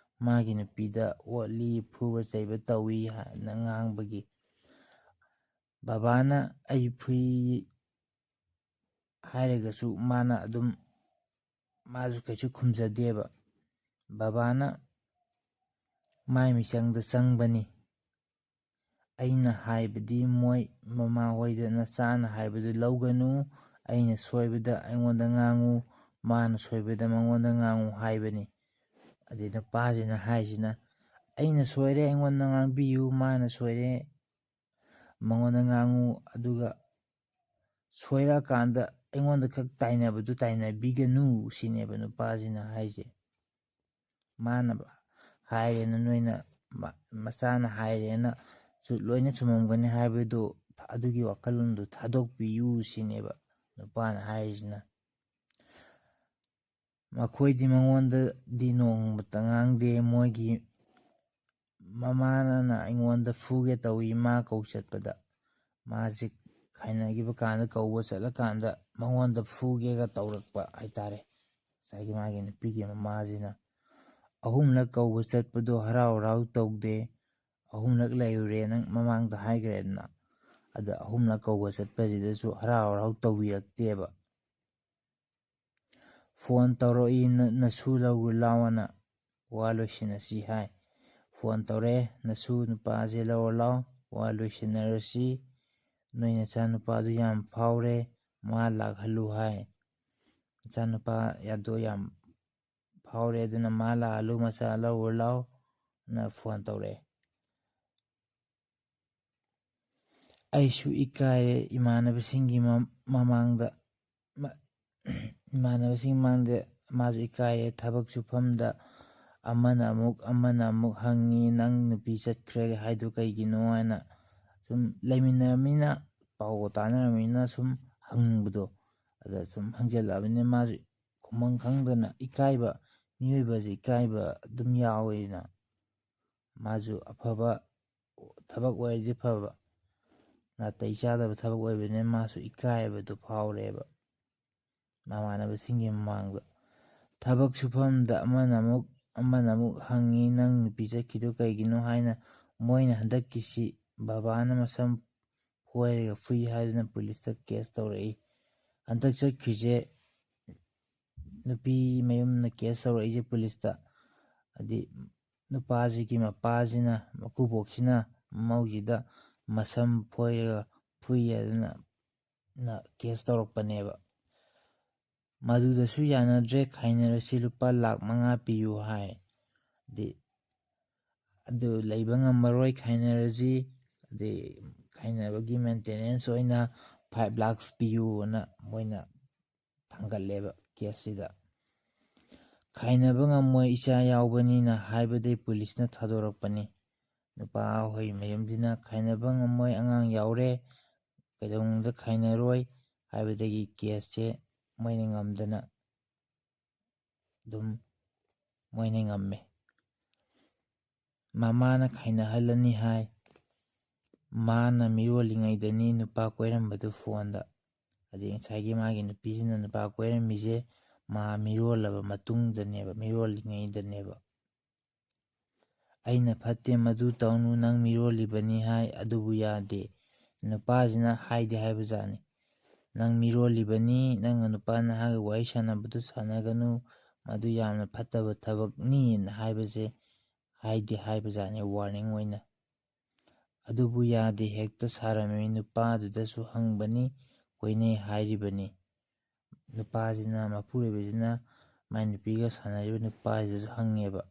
ꯃꯥꯒꯤ ꯅꯨꯄꯤꯗ ꯑꯣꯠꯂꯤ, ꯐꯨꯕ ꯆꯩꯕ ꯇꯧꯏ ꯍꯥꯏꯅ ꯉꯥꯡꯕꯒꯤ꯫ ꯕꯕꯥꯅ "ꯑꯩ ꯐꯨꯏ" ꯍꯥꯏꯔꯒꯁꯨ ꯃꯥꯅ ꯑꯗꯨꯝ, ꯃꯥꯁꯨ ꯀꯩꯁꯨ ꯈꯨꯝꯖꯗꯦꯕ꯫ ꯕꯕꯥꯅ ꯃꯥꯏ ꯃꯤꯆꯪꯗ ꯆꯪꯕꯅꯤ꯫ "ꯑꯩꯅ ꯍꯥꯏꯕꯗꯤ ꯃꯣꯏ ꯃꯃꯥ ꯍꯣꯏꯗ ꯅꯆꯥꯅ ꯍꯥꯏꯕꯗꯨ ꯂꯧꯒꯅꯨ, ꯑꯩꯅ ꯁꯣꯏꯕꯗ ꯑꯩꯉꯣꯟꯗ ꯉꯥꯡꯉꯨ, ꯃꯥꯅ ꯁꯣꯏꯕꯗ ꯃꯉꯣꯟꯗ ꯉꯥꯡꯉꯨ" ꯍꯥꯏꯕꯅꯤ꯫ ꯑꯗꯩ ꯅꯨꯄꯥꯁꯤꯅ ꯍꯥꯏꯁꯤꯅ, "ꯑꯩꯅ ꯁꯣꯏꯔꯦ, ꯑꯩꯉꯣꯟꯗ ꯉꯥꯡꯕꯤꯌꯨ, ꯃꯥꯅ ꯁꯣꯏꯔꯦ, ꯃꯉꯣꯟꯗ ꯉꯥꯡꯉꯨ, ꯑꯗꯨꯒ ꯁꯣꯏꯔꯛꯑꯀꯥꯟꯗ ꯑꯩꯉꯣꯟꯗ ꯈꯛ ꯇꯥꯏꯅꯕꯗꯨ ꯇꯥꯏꯅꯕꯤꯒꯅꯨ" ꯁꯤꯅꯦꯕ ꯅꯨꯄꯥꯁꯤꯅ ꯍꯥꯏꯁꯦ꯫ ꯃꯥꯅ ꯍꯥꯏꯔꯦꯅ ꯅꯣꯏꯅ, ꯃ-, ꯃꯆꯥꯅ ꯍꯥꯏꯔꯦꯅ ꯆꯨ-, ꯂꯣꯏꯅ ꯆꯨꯝꯃꯝꯒꯅꯤ ꯍꯥꯏꯕꯗꯨ, ꯑꯗꯨꯒꯤ ꯋꯥꯈꯜꯂꯣꯟꯗꯨ ꯊꯥꯗꯣꯛꯄꯤꯌꯨ ꯁꯤꯅꯦꯕ꯫ ꯅꯨꯄꯥꯅ ꯍꯥꯏꯔꯤꯁꯤꯅ꯫ ꯃꯈꯣꯏꯗꯤ ꯃꯉꯣꯟꯗꯗꯤ ꯅꯣꯡꯃꯇ ꯉꯥꯡꯗꯦ꯫ ꯃꯣꯏꯒꯤ ꯃꯃꯥꯅ ꯑꯩꯉꯣꯟꯗ ꯐꯨꯒꯦ ꯇꯧꯏ꯫ ꯃꯥ ꯀꯧ ꯆꯠꯄꯗ, ꯃꯥꯁꯦ ꯈꯥꯏꯅꯈꯤꯕ ꯀꯥꯟꯗ, ꯀꯧꯕ ꯆꯠꯂꯀꯥꯟꯗ ꯃꯉꯣꯟꯗ ꯐꯨꯒꯦꯒ ꯇꯧꯔꯛꯄ ꯍꯥꯏꯇꯥꯔꯦ꯫ ꯉꯁꯥꯏꯒꯤ ꯃꯥꯒꯤ ꯅꯨꯄꯤꯒꯤ ꯃꯃꯥꯁꯤꯅ꯫ ꯑꯍꯨꯝꯂꯛ ꯀꯧꯕ ꯆꯠꯄꯗꯣ ꯍꯔꯥꯎ ꯍꯔꯥꯎ ꯇꯧꯗꯦ꯫ ꯑꯍꯨꯝꯂꯛ ꯂꯩꯔꯨꯔꯦ, ꯅꯪ ꯃꯃꯥꯡꯗ ꯍꯥꯏꯈ꯭ꯔꯦꯗꯅ꯫ ꯑꯗ ꯑꯍꯨꯝꯂꯛ ꯀꯧꯕ ꯆꯠꯄꯁꯤꯗꯁꯨ ꯍꯔꯥꯎ ꯍꯔꯥꯎ ꯇꯧꯕꯤꯔꯛꯇꯦꯕ꯫ ꯐꯣꯟ ꯇꯧꯔꯛꯏ, "ꯅ-, ꯅꯁꯨ ꯂꯧꯔꯨ ꯂꯥꯎꯑꯣꯅ, ꯋꯥ ꯂꯣꯏꯁꯤꯟꯅꯁꯤ" ꯍꯥꯏ꯫ ꯐꯣꯟ ꯇꯧꯔꯛꯑꯦ, "ꯅꯁꯨ ꯅꯨꯄꯥꯁꯦ ꯂꯧꯔꯨ ꯂꯥꯎ, ꯋꯥ ꯂꯣꯏꯁꯤꯟꯅꯔꯁꯤ꯫ ꯅꯣꯏ ꯅꯆꯥꯅꯨꯄꯥꯗꯨ ꯌꯥꯝ ꯐꯥꯎꯔꯦ, ꯃꯥ ꯂꯥꯛꯍꯜꯂꯨ" ꯍꯥꯏ꯫ "ꯅꯆꯥꯅꯨꯄꯥ ꯑꯗꯣ ꯌꯥꯝ ꯐꯥꯎꯔꯦ, ꯑꯗꯨꯅ ꯃꯥ ꯂꯥꯛꯍꯜꯂꯨ, ꯃꯆꯥ ꯂꯧꯔꯨ ꯂꯥꯎꯅ" ꯐꯣꯟ ꯇꯧꯔꯛꯑꯦ꯫ ꯑꯩꯁꯨ ꯏꯀꯥꯏꯔꯦ ꯏꯃꯥꯟꯅꯕꯁꯤꯡꯒꯤ ꯃ-, ꯃꯃꯥꯡꯗ, ꯃ-, ꯏꯃꯥꯟꯅꯕꯁꯤꯡ ꯃꯃꯥꯡꯗ ꯃꯥꯁꯨ ꯏꯀꯥꯏꯔꯦ꯫ ꯊꯕꯛ ꯁꯨꯐꯝꯗ ꯑꯃꯅ ꯑꯃꯨꯛ, ꯑꯃꯅ ꯑꯃꯨꯛ ꯍꯪꯉꯤ, "ꯅꯪ ꯅꯨꯄꯤ ꯆꯠꯈ꯭ꯔꯦ ꯍꯥꯏꯗꯨ ꯀꯩꯒꯤꯅꯣ?" ꯍꯥꯏꯅ ꯁꯨꯝ ꯂꯩꯃꯤꯟꯅꯔꯕꯅꯤꯅ, ꯄꯥꯎ ꯇꯥꯅꯔꯕꯅꯤꯅ ꯁꯨꯝ ꯍꯪꯕꯗꯣ, ꯑꯗ ꯁꯨꯝ ꯍꯪꯖꯜꯂꯛꯑꯕꯅꯤꯅ ꯃꯥꯁꯨ ꯈꯨꯝꯐꯝ ꯈꯪꯗꯅ, ꯏꯀꯥꯏꯕ, ꯃꯤꯑꯣꯏꯕꯁꯦ ꯏꯀꯥꯏꯕ ꯑꯗꯨꯝ ꯌꯥꯎꯋꯦꯅ꯫ ꯃꯥꯁꯨ ꯑꯐꯕ ꯊꯕꯛ ꯑꯣꯏꯔꯗꯤ ꯐꯕ, ꯅꯥꯇꯩ ꯆꯥꯗꯕ ꯊꯕꯛ ꯑꯣꯏꯕꯅꯤꯅ ꯃꯥꯁꯨ ꯏꯀꯥꯏꯕꯗꯨ ꯐꯥꯎꯔꯦꯕ ꯃꯃꯥꯟꯅꯕꯁꯤꯡꯒꯤ ꯃꯃꯥꯡꯗ꯫ ꯊꯕꯛ ꯁꯨꯐꯝꯗ ꯑꯃꯅ ꯑꯃꯨꯛ, ꯑꯃꯅ ꯑꯃꯨꯛ ꯍꯪꯉꯤ, "ꯅꯪ ꯅꯨꯄꯤ ꯆꯠꯈꯤꯗꯨ ꯀꯩꯒꯤꯅꯣ?" ꯍꯥꯏꯅ꯫ ꯃꯣꯏꯅ ꯍꯟꯗꯛꯀꯤꯁꯤ ꯕꯕꯥꯅ ꯃꯁꯝ ꯐꯣꯏꯔꯒ ꯐꯨꯏ ꯍꯥꯏꯗꯨꯅ ꯄꯨꯂꯤꯁꯇ ꯀꯦꯁ ꯇꯧꯔꯛꯏ꯫ ꯍꯟꯗꯛ ꯆꯠꯈ꯭ꯔꯤꯁꯦ ꯅꯨꯄꯤ ꯃꯌꯨꯝꯅ ꯀꯦꯁ ꯇꯧꯔꯛꯏꯁꯦ ꯄꯨꯂꯤꯁꯇ꯫ ꯍꯥꯏꯗꯤ ꯅꯨꯄꯥꯁꯤꯒꯤ ꯃꯄꯥꯁꯤꯅ, ꯃꯀꯨꯕꯣꯛꯁꯤꯅ ꯃꯃꯧꯁꯤꯗ ꯃꯁꯝ ꯐꯣꯏꯔꯒ ꯐꯨꯏ ꯍꯥꯏꯗꯅ ꯅ ꯀꯦꯁ ꯇꯧꯔꯛꯄꯅꯦꯕ꯫ ꯃꯗꯨꯗꯁꯨ ꯌꯥꯅꯗ꯭ꯔꯦ, "ꯈꯥꯏꯅꯔꯁꯤ, ꯂꯨꯄꯥ ꯂꯥꯛ ꯃꯉꯥ ꯄꯤꯌꯨ" ꯍꯥꯏ꯫ ꯍꯥꯏꯗꯤ ꯑꯗꯨ ꯂꯩꯕ ꯉꯝꯃꯔꯣꯏ, ꯈꯥꯏꯅꯔꯁꯤ, ꯑꯗꯩ ꯈꯥꯏꯅꯕꯒꯤ ꯃꯦꯟꯇꯦꯅꯦꯟꯁ ꯑꯣꯏꯅ five lakhs ꯄꯤꯌꯨꯅ ꯃꯣꯏꯅ ꯊꯥꯡꯒꯠꯂꯦꯕ ꯀꯦꯁꯁꯤꯗ꯫ "ꯈꯥꯏꯅꯕ ꯉꯝꯃꯣꯏ, ꯏꯆꯥ ꯌꯥꯎꯕꯅꯤꯅ" ꯍꯥꯏꯕꯗꯩ ꯄꯨꯂꯤꯁꯅ ꯊꯥꯗꯣꯔꯛꯄꯅꯤ꯫ ꯅꯨꯄꯥ ꯍꯣꯏ ꯃꯌꯨꯝꯁꯤꯅ "ꯈꯥꯏꯅꯕ ꯉꯝꯃꯣꯏ, ꯑꯉꯥꯡ ꯌꯥꯎꯔꯦ, ꯀꯩꯗꯧꯅꯨꯡꯗ ꯈꯥꯏꯅꯔꯣꯏ" ꯍꯥꯏꯕꯗꯒꯤ ꯀꯦꯁꯁꯦ ꯃꯣꯏꯅ ꯉꯝꯗꯅ ꯑꯗꯨꯝ ꯃꯣꯏꯅ ꯉꯝꯃꯦ꯫ ꯃꯃꯥꯅ ꯈꯥꯏꯅꯍꯜꯂꯅꯤ ꯍꯥꯏ꯫ ꯃꯥꯅ ꯃꯤꯔꯣꯜꯂꯤꯉꯩꯗꯅꯤ ꯅꯨꯄꯥ ꯀꯣꯏꯔꯝꯕꯗꯨ ꯐꯣꯟꯗ꯫ ꯑꯗꯩ ꯉꯁꯥꯏꯒꯤ ꯃꯥꯒꯤ ꯅꯨꯄꯤꯁꯤꯅ ꯅꯨꯄꯥ ꯀꯣꯏꯔꯝꯃꯤꯁꯦ ꯃꯥ ꯃꯤꯔꯣꯜꯂꯕ ꯃꯇꯨꯡꯗꯅꯦꯕ, ꯃꯤꯔꯣꯜꯂꯤꯉꯩꯗꯅꯦꯕ꯫ "ꯑꯩꯅ ꯐꯠꯇꯦ, ꯃꯗꯨ ꯇꯧꯅꯨ, ꯅꯪ ꯃꯤꯔꯣꯜꯂꯤꯕꯅꯤ" ꯍꯥꯏ, ꯑꯗꯨꯕꯨ ꯌꯥꯗꯦ꯫ ꯅꯨꯄꯥꯁꯤꯅ ꯍꯥꯏꯗꯤ ꯍꯥꯏꯕꯖꯥꯠꯅꯤ, "ꯅꯪ ꯃꯤꯔꯣꯜꯂꯤꯕꯅꯤ, ꯅꯪꯅ ꯅꯨꯄꯥ ꯅꯍꯥꯒ ꯋꯥꯔꯤ ꯁꯥꯟꯅꯕꯗꯨ ꯁꯥꯟꯅꯒꯅꯨ, ꯃꯗꯨ ꯌꯥꯝꯅ ꯐꯠꯇꯕ ꯊꯕꯛꯅꯤꯅ" ꯍꯥꯏꯕꯁꯦ ꯍꯥꯏꯗꯤ ꯍꯥꯏꯕꯖꯥꯠꯅꯤ, ꯋꯥꯔꯅꯤꯡ ꯑꯣꯏꯅ꯫ ꯑꯗꯨꯕꯨ ꯌꯥꯗꯦ, ꯍꯦꯛꯇ ꯁꯥꯔꯝꯃꯤ꯫ ꯅꯨꯄꯥꯗꯨꯗꯁꯨ ꯍꯪꯕꯅꯤ, ꯀꯣꯏꯅꯩ ꯍꯥꯏꯔꯤꯕꯅꯤ꯫ ꯅꯨꯄꯥꯁꯤꯅ, ꯃꯄꯨꯔꯣꯏꯕꯁꯤꯅ ꯃꯥꯏ ꯅꯨꯄꯤꯒ ꯁꯥꯟꯅꯔꯤꯕ ꯅꯨꯄꯥꯁꯤꯗꯁꯨ ꯍꯪꯉꯦꯕ꯫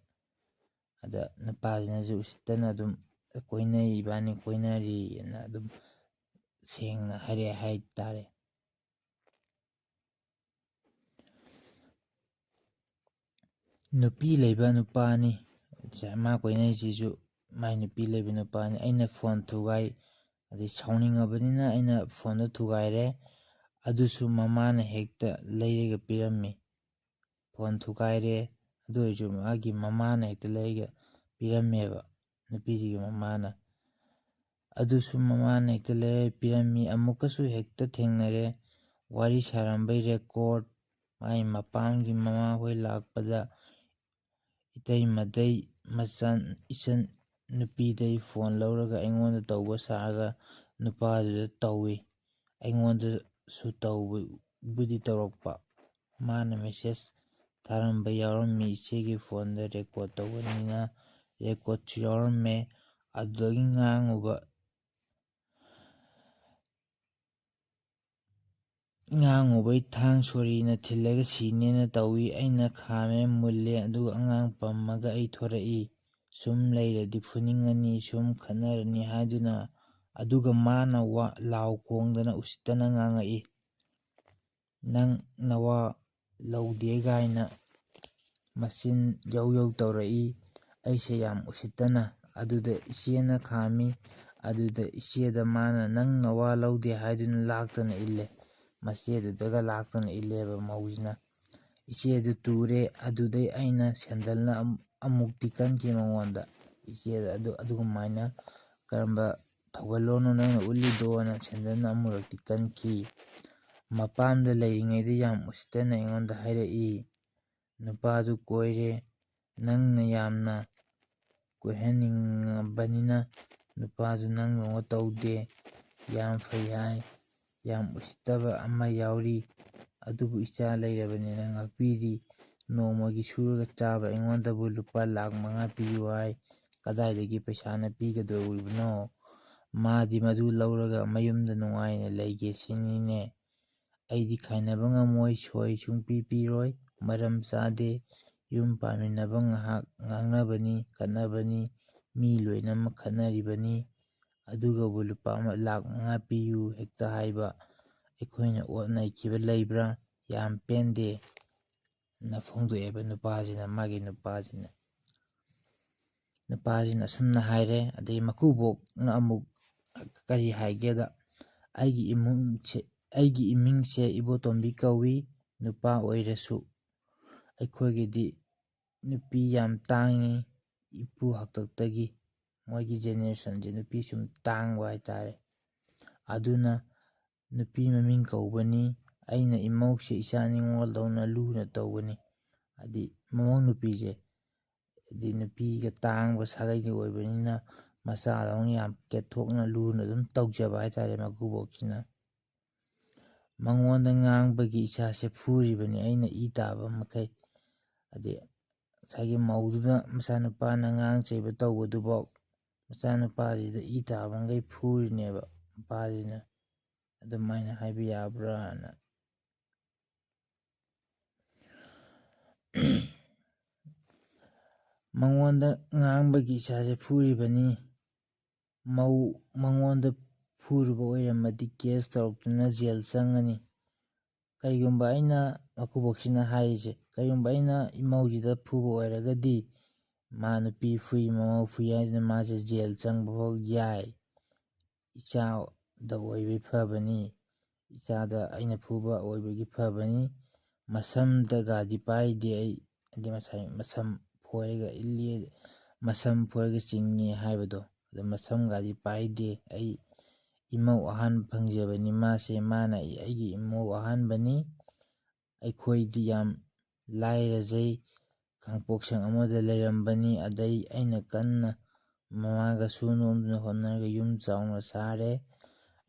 ꯑꯗ ꯅꯨꯄꯥꯁꯤꯅꯁꯨ ꯎꯁꯤꯠꯇꯅ ꯑꯗꯨꯝ "ꯀꯣꯏꯅꯩ, ꯏꯕꯥꯅꯤ ꯀꯣꯏꯅꯔꯤꯅ" ꯑꯗꯨꯝ ꯁꯦꯡꯅ ꯍꯥꯏꯔꯛꯑꯦ ꯍꯥꯏ ꯇꯥꯔꯦ꯫ ꯅꯨꯄꯤ ꯂꯩꯕ ꯅꯨꯄꯥꯅꯤ꯫ ꯃꯥ ꯀꯣꯏꯅꯔꯤꯁꯤꯁꯨ ꯃꯥꯏ ꯅꯨꯄꯤ ꯂꯩꯕ ꯅꯨꯄꯥꯅꯤ꯫ "ꯑꯩꯅ ꯐꯣꯟ ꯊꯨꯒꯥꯏ", ꯑꯗꯩ ꯁꯥꯎꯅꯤꯡꯉꯕꯅꯤꯅ ꯑꯩꯅ ꯐꯣꯟꯗꯣ ꯊꯨꯒꯥꯏꯔꯦ꯫ ꯑꯗꯨꯁꯨ ꯃꯃꯥꯅ ꯍꯦꯛꯇ ꯂꯩꯔꯒ ꯄꯤꯔꯝꯃꯤ꯫ ꯐꯣꯟ ꯊꯨꯒꯥꯏꯔꯦ, ꯑꯗꯨ ꯑꯣꯏꯔꯁꯨ ꯃꯥꯒꯤ ꯃꯃꯥꯅ ꯍꯦꯛꯇ ꯂꯩꯔꯒ ꯄꯤꯔꯝꯃꯦꯕ, ꯅꯨꯄꯤꯁꯤꯒꯤ ꯃꯃꯥꯅ꯫ ꯑꯗꯨꯁꯨ ꯃꯃꯥꯅ ꯍꯦꯛꯇ ꯂꯩꯔꯒ ꯄꯤꯔꯝꯃꯤ꯫ ꯑꯃꯨꯛꯀꯁꯨ ꯍꯦꯛꯇ ꯊꯦꯡꯅꯔꯦ꯫ ꯋꯥꯔꯤ ꯁꯥꯔꯝꯕꯩ ꯔꯦꯀꯣꯔꯠ, ꯃꯥꯏ ꯃꯄꯥꯝꯒꯤ ꯃꯃꯥꯍꯣꯏ ꯂꯥꯛꯄꯗ ꯏꯇꯩꯃꯗꯩ, ꯃꯆꯟ, ꯏꯆꯟ ꯅꯨꯄꯤꯗꯩ ꯐꯣꯟ ꯂꯧꯔꯒ ꯑꯩꯉꯣꯟꯗ ꯇꯧꯕ ꯁꯥꯔꯒ ꯅꯨꯄꯥꯗꯨꯗ ꯇꯧꯏ꯫ ꯑꯩꯉꯣꯟꯗꯁꯨ ꯇꯧꯕꯕꯨꯗꯤ ꯇꯧꯔꯛꯄ꯫ ꯃꯥꯅ ꯃꯦꯁꯦꯖ ꯊꯥꯔꯝꯕ ꯌꯥꯎꯔꯝꯃꯤ, ꯏꯆꯦꯒꯤ ꯐꯣꯟꯗ ꯔꯦꯀꯣꯔꯠ ꯇꯧꯕꯅꯤꯅ ꯔꯦꯀꯣꯔꯠꯁꯨ ꯌꯥꯎꯔꯝꯃꯦ꯫ ꯑꯗꯨꯗꯒꯤ ꯉꯥꯡꯉꯨꯕ ꯉꯥꯡꯉꯨꯕꯩ ꯊꯥꯡ ꯁꯣꯔꯤꯅ ꯊꯤꯜꯂꯒ ꯁꯤꯅꯦꯅ ꯇꯧꯏ꯫ ꯑꯩꯅ ꯈꯥꯝꯃꯦ, ꯃꯨꯜꯂꯦ, ꯑꯗꯨꯒ ꯑꯉꯥꯡ ꯄꯝꯃꯒ ꯑꯩ ꯊꯣꯔꯛꯏ꯫ ꯁꯨꯝ ꯂꯩꯔꯗꯤ ꯐꯨꯅꯤꯡꯉꯅꯤ, ꯁꯨꯝ ꯈꯠꯅꯔꯅꯤ ꯍꯥꯏꯗꯨꯅ, ꯑꯗꯨꯒ ꯃꯥꯅ ꯋꯥ ꯂꯥꯎ ꯈꯣꯡꯗꯅ ꯎꯁꯤꯠꯇꯅ ꯉꯥꯡꯉꯛꯏ꯫ "ꯅꯪ ꯅꯋꯥ ꯂꯧꯗꯦ" ꯀꯥꯏꯅ ꯃꯆꯤꯟ ꯌꯧ ꯌꯧ ꯇꯧꯔꯛꯏ꯫ ꯑꯩꯁꯦ ꯌꯥꯝ ꯎꯁꯤꯠꯇꯅ ꯑꯗꯨꯗ ꯏꯆꯦꯅ ꯈꯥꯝꯃꯤ꯫ ꯑꯗꯨꯗ ꯏꯆꯦꯗ ꯃꯥꯅ "ꯅꯪ ꯅꯋꯥ ꯂꯧꯗꯦ" ꯍꯥꯏꯗꯨꯅ ꯂꯥꯛꯇꯅ ꯏꯜꯂꯦ꯫ ꯃꯆꯦꯗꯨꯗꯒ ꯂꯥꯛꯇꯨꯅ ꯏꯜꯂꯦꯕ ꯃꯧꯁꯤꯅ꯫ ꯏꯆꯦꯗꯨ ꯇꯨꯔꯦ꯫ ꯑꯗꯨꯗꯩ ꯑꯩꯅ ꯁꯦꯟꯗꯜꯅ ꯑꯃꯨꯛꯇꯤ ꯀꯟꯈꯤ ꯃꯉꯣꯟꯗ꯫ ꯏꯆꯦꯗ ꯑꯗꯨ ꯑꯗꯨꯒꯃꯥꯏꯅ ꯀꯔꯝꯕ ꯊꯧꯒꯜꯂꯣꯟꯅꯣ ꯅꯪꯅ ꯎꯠꯂꯤꯗꯣꯅ ꯁꯦꯟꯗꯜꯅ ꯑꯃꯨꯔꯛꯇꯤ ꯀꯟꯈꯤ꯫ ꯃꯄꯥꯝꯗ ꯂꯩꯔꯤꯉꯩꯗ ꯌꯥꯝ ꯎꯁꯤꯠꯇꯅ ꯑꯩꯉꯣꯟꯗ ꯍꯥꯏꯔꯛꯏ, "ꯅꯨꯄꯥꯗꯨ ꯀꯣꯏꯔꯦ, ꯅꯪꯅ ꯌꯥꯝꯅ ꯀꯣꯏꯍꯟꯅꯤꯡꯉꯕꯅꯤꯅ ꯅꯨꯄꯥꯗꯨ ꯅꯪꯗꯧꯅ ꯇꯧꯗꯦ, ꯌꯥꯝ ꯐꯩ" ꯍꯥꯏ꯫ ꯌꯥꯝ ꯎꯁꯤꯠꯇꯕ ꯑꯃ ꯌꯥꯎꯔꯤ꯫ ꯑꯗꯨꯕꯨ ꯏꯆꯥ ꯂꯩꯔꯕꯅꯤꯅ ꯉꯥꯛꯄꯤꯔꯤ꯫ ꯅꯣꯡꯃꯒꯤ ꯁꯨꯔꯒ ꯆꯥꯕ ꯑꯩꯉꯣꯟꯗꯕꯨ ꯂꯨꯄꯥ ꯂꯥꯈ ꯃꯉꯥ ꯄꯤꯌꯨ ꯍꯥꯏ꯫ ꯀꯗꯥꯏꯗꯒꯤ ꯄꯩꯁꯥꯅ ꯄꯤꯒꯗꯧꯔꯤꯕꯅꯣ? ꯃꯥꯗꯤ ꯃꯗꯨ ꯂꯧꯔꯒ ꯃꯌꯨꯝꯗ ꯅꯨꯡꯉꯥꯏꯅ ꯂꯩꯒꯦ ꯁꯤꯅꯤꯅꯦ꯫ ꯑꯩꯗꯤ ꯈꯥꯏꯅꯕ ꯉꯝꯃꯣꯏ, ꯁꯣꯏ ꯁꯨꯡꯄꯤ ꯄꯤꯔꯣꯏ꯫ ꯃꯔꯝ ꯆꯥꯗꯦ꯫ ꯌꯨꯝ ꯄꯥꯟꯃꯤꯟꯅꯕ ꯉꯥꯏꯍꯥꯛ ꯉꯥꯡꯅꯕꯅꯤ, ꯈꯠꯅꯕꯅꯤ, ꯃꯤ ꯂꯣꯏꯅꯃꯛ ꯈꯠꯅꯔꯤꯕꯅꯤ꯫ ꯑꯗꯨꯒꯕꯨ ꯂꯨꯄꯥ ꯑꯃ ꯂꯥꯈ ꯃꯉꯥ ꯄꯤꯌꯨ ꯍꯦꯛꯇ ꯍꯥꯏꯕ꯫ ꯑꯩꯈꯣꯏꯅ ꯑꯣꯠ ꯅꯩꯈꯤꯕ ꯂꯩꯕ꯭ꯔꯥ? ꯌꯥꯝ ꯄꯦꯟꯗꯦ꯫ ꯅ ꯐꯣꯡꯗꯣꯛꯑꯦꯕ ꯅꯨꯄꯥꯁꯤꯅ, ꯃꯥꯒꯤ ꯅꯨꯄꯥꯁꯤꯅ꯫ ꯅꯨꯄꯥꯁꯤꯅ ꯑꯁꯨꯝꯅ ꯍꯥꯏꯔꯦ꯫ ꯑꯗꯩ ꯃꯀꯨꯕꯣꯛꯅ ꯑꯃꯨꯛ ꯀꯔꯤ ꯍꯥꯏꯒꯦꯗ, "ꯑꯩꯒꯤ ꯏꯃꯨꯡꯁꯦ, ꯑꯩꯒꯤ ꯏꯃꯤꯡꯁꯦ ꯏꯕꯣꯇꯣꯝꯕꯤ ꯀꯧꯏ꯫ ꯅꯨꯄꯥ ꯑꯣꯏꯔꯁꯨ ꯑꯩꯈꯣꯏꯒꯤꯗꯤ ꯅꯨꯄꯤ ꯌꯥꯝ ꯇꯥꯡꯉꯤ꯫ ꯏꯄꯨ ꯍꯥꯛꯇꯛꯇꯒꯤ ꯃꯣꯏꯒꯤ ꯖꯦꯅꯦꯔꯦꯁꯟꯁꯦ ꯅꯨꯄꯤ ꯁꯨꯝ ꯇꯥꯡꯕ ꯍꯥꯏꯇꯥꯔꯦ꯫ ꯑꯗꯨꯅ ꯅꯨꯄꯤ ꯃꯃꯤꯡ ꯀꯧꯕꯅꯤ꯫ ꯑꯩꯅ ꯏꯃꯧꯁꯦ ꯏꯆꯥ ꯅꯤꯉꯣꯜꯗꯧꯅ ꯂꯨꯅ ꯇꯧꯒꯅꯤ"꯫ ꯍꯥꯏꯗꯤ ꯃꯃꯧ ꯅꯨꯄꯤꯁꯦ, ꯍꯥꯏꯗꯤ ꯅꯨꯄꯤꯒ ꯇꯥꯡꯕ ꯁꯥꯒꯩꯒꯤ ꯑꯣꯏꯕꯅꯤꯅ ꯃꯆꯥꯗꯧꯅ ꯌꯥꯝ ꯀꯦꯠꯊꯣꯛꯅ ꯂꯨꯅ ꯑꯗꯨꯝ ꯇꯧꯖꯕ ꯍꯥꯏꯇꯥꯔꯦ ꯃꯀꯨꯕꯣꯛꯁꯤꯅ꯫ "ꯃꯉꯣꯟꯗ ꯉꯥꯡꯕꯒꯤ ꯏꯆꯥꯁꯦ ꯐꯨꯔꯤꯕꯅꯤ ꯑꯩꯅ ꯏ ꯇꯥꯕ ꯃꯈꯩ"꯫ ꯍꯥꯏꯗꯤ ꯉꯁꯥꯏꯒꯤ ꯃꯧꯗꯨꯅ ꯃꯆꯥꯅꯨꯄꯥꯅ ꯉꯥꯡ ꯆꯩꯕ ꯇꯧꯕꯗꯨꯐꯥꯎ ꯃꯆꯥꯅꯨꯄꯥꯁꯤꯗ ꯏ ꯇꯥꯕꯈꯩ ꯐꯨꯔꯤꯅꯦꯕ ꯃꯄꯥꯁꯤꯅ꯫ ꯑꯗꯨꯃꯥꯏꯅ ꯍꯥꯏꯕ ꯌꯥꯕ꯭ꯔꯥꯅ꯫ "ꯃꯉꯣꯟꯗ ꯉꯥꯡꯕꯒꯤ ꯏꯆꯥꯁꯦ ꯐꯨꯔꯤꯕꯅꯤ꯫ ꯃꯧ ꯃꯉꯣꯟꯗ ꯐꯨꯔꯨꯕ ꯑꯣꯏꯔꯝꯃꯗꯤ ꯀꯦꯁ ꯇꯧꯔꯛꯇꯨꯅ ꯖꯦꯜ ꯆꯪꯉꯅꯤ꯫ ꯀꯔꯤꯒꯨꯝꯕ ꯑꯩꯅ", ꯃꯀꯨꯕꯣꯛꯁꯤꯅ ꯍꯥꯏꯔꯤꯁꯦ, "ꯀꯔꯤꯒꯨꯝꯕ ꯑꯩꯅ ꯏꯃꯧꯁꯤꯗ ꯐꯨꯕ ꯑꯣꯏꯔꯒꯗꯤ ꯃꯥ ꯅꯨꯄꯤ ꯐꯨꯏ, ꯃꯃꯧ ꯐꯨꯏ ꯍꯥꯏꯗꯨꯅ ꯃꯥꯁꯦ ꯖꯦꯜ ꯆꯪꯕ ꯐꯥꯎ ꯌꯥꯏ꯫ ꯏꯆꯥꯗ ꯑꯣꯏꯕꯩ ꯐꯕꯅꯤ꯫ ꯏꯆꯥꯗ ꯑꯩꯅ ꯐꯨꯕ ꯑꯣꯏꯕꯒꯤ ꯐꯕꯅꯤ꯫ ꯃꯁꯝꯗꯒꯗꯤ ꯄꯥꯏꯗꯦ ꯑꯩ, ꯍꯥꯏꯗꯤ ꯉꯁꯥꯏ ꯃꯁꯝ ꯐꯣꯏꯔꯒ ꯏꯜꯂꯤ, ꯃꯁꯝ ꯐꯣꯏꯔꯒ ꯆꯤꯡꯉꯤ ꯍꯥꯏꯕꯗꯣ, ꯑꯗꯣ ꯃꯁꯝꯒꯗꯤ ꯄꯥꯏꯗꯦ꯫ ꯑꯩ ꯏꯃꯧ ꯑꯍꯥꯟꯕ ꯐꯪꯖꯕꯅꯤ ꯃꯥꯁꯦ, ꯃꯥꯅ ꯑꯩꯒꯤ ꯏꯃꯧ ꯑꯍꯥꯟꯕꯅꯤ꯫ ꯑꯩꯈꯣꯏꯗꯤ ꯌꯥꯝ ꯂꯥꯏꯔꯖꯩ꯫ ꯀꯥꯡꯄꯣꯛꯁꯪ ꯑꯃꯗ ꯂꯩꯔꯝꯕꯅꯤ꯫ ꯑꯗꯩ ꯑꯩꯅ ꯀꯟꯅ ꯃꯃꯥꯒꯁꯨ ꯅꯣꯝꯗꯨꯅ ꯍꯣꯠꯅꯔꯒ ꯌꯨꯝ ꯆꯥꯎꯅ ꯁꯥꯔꯦ꯫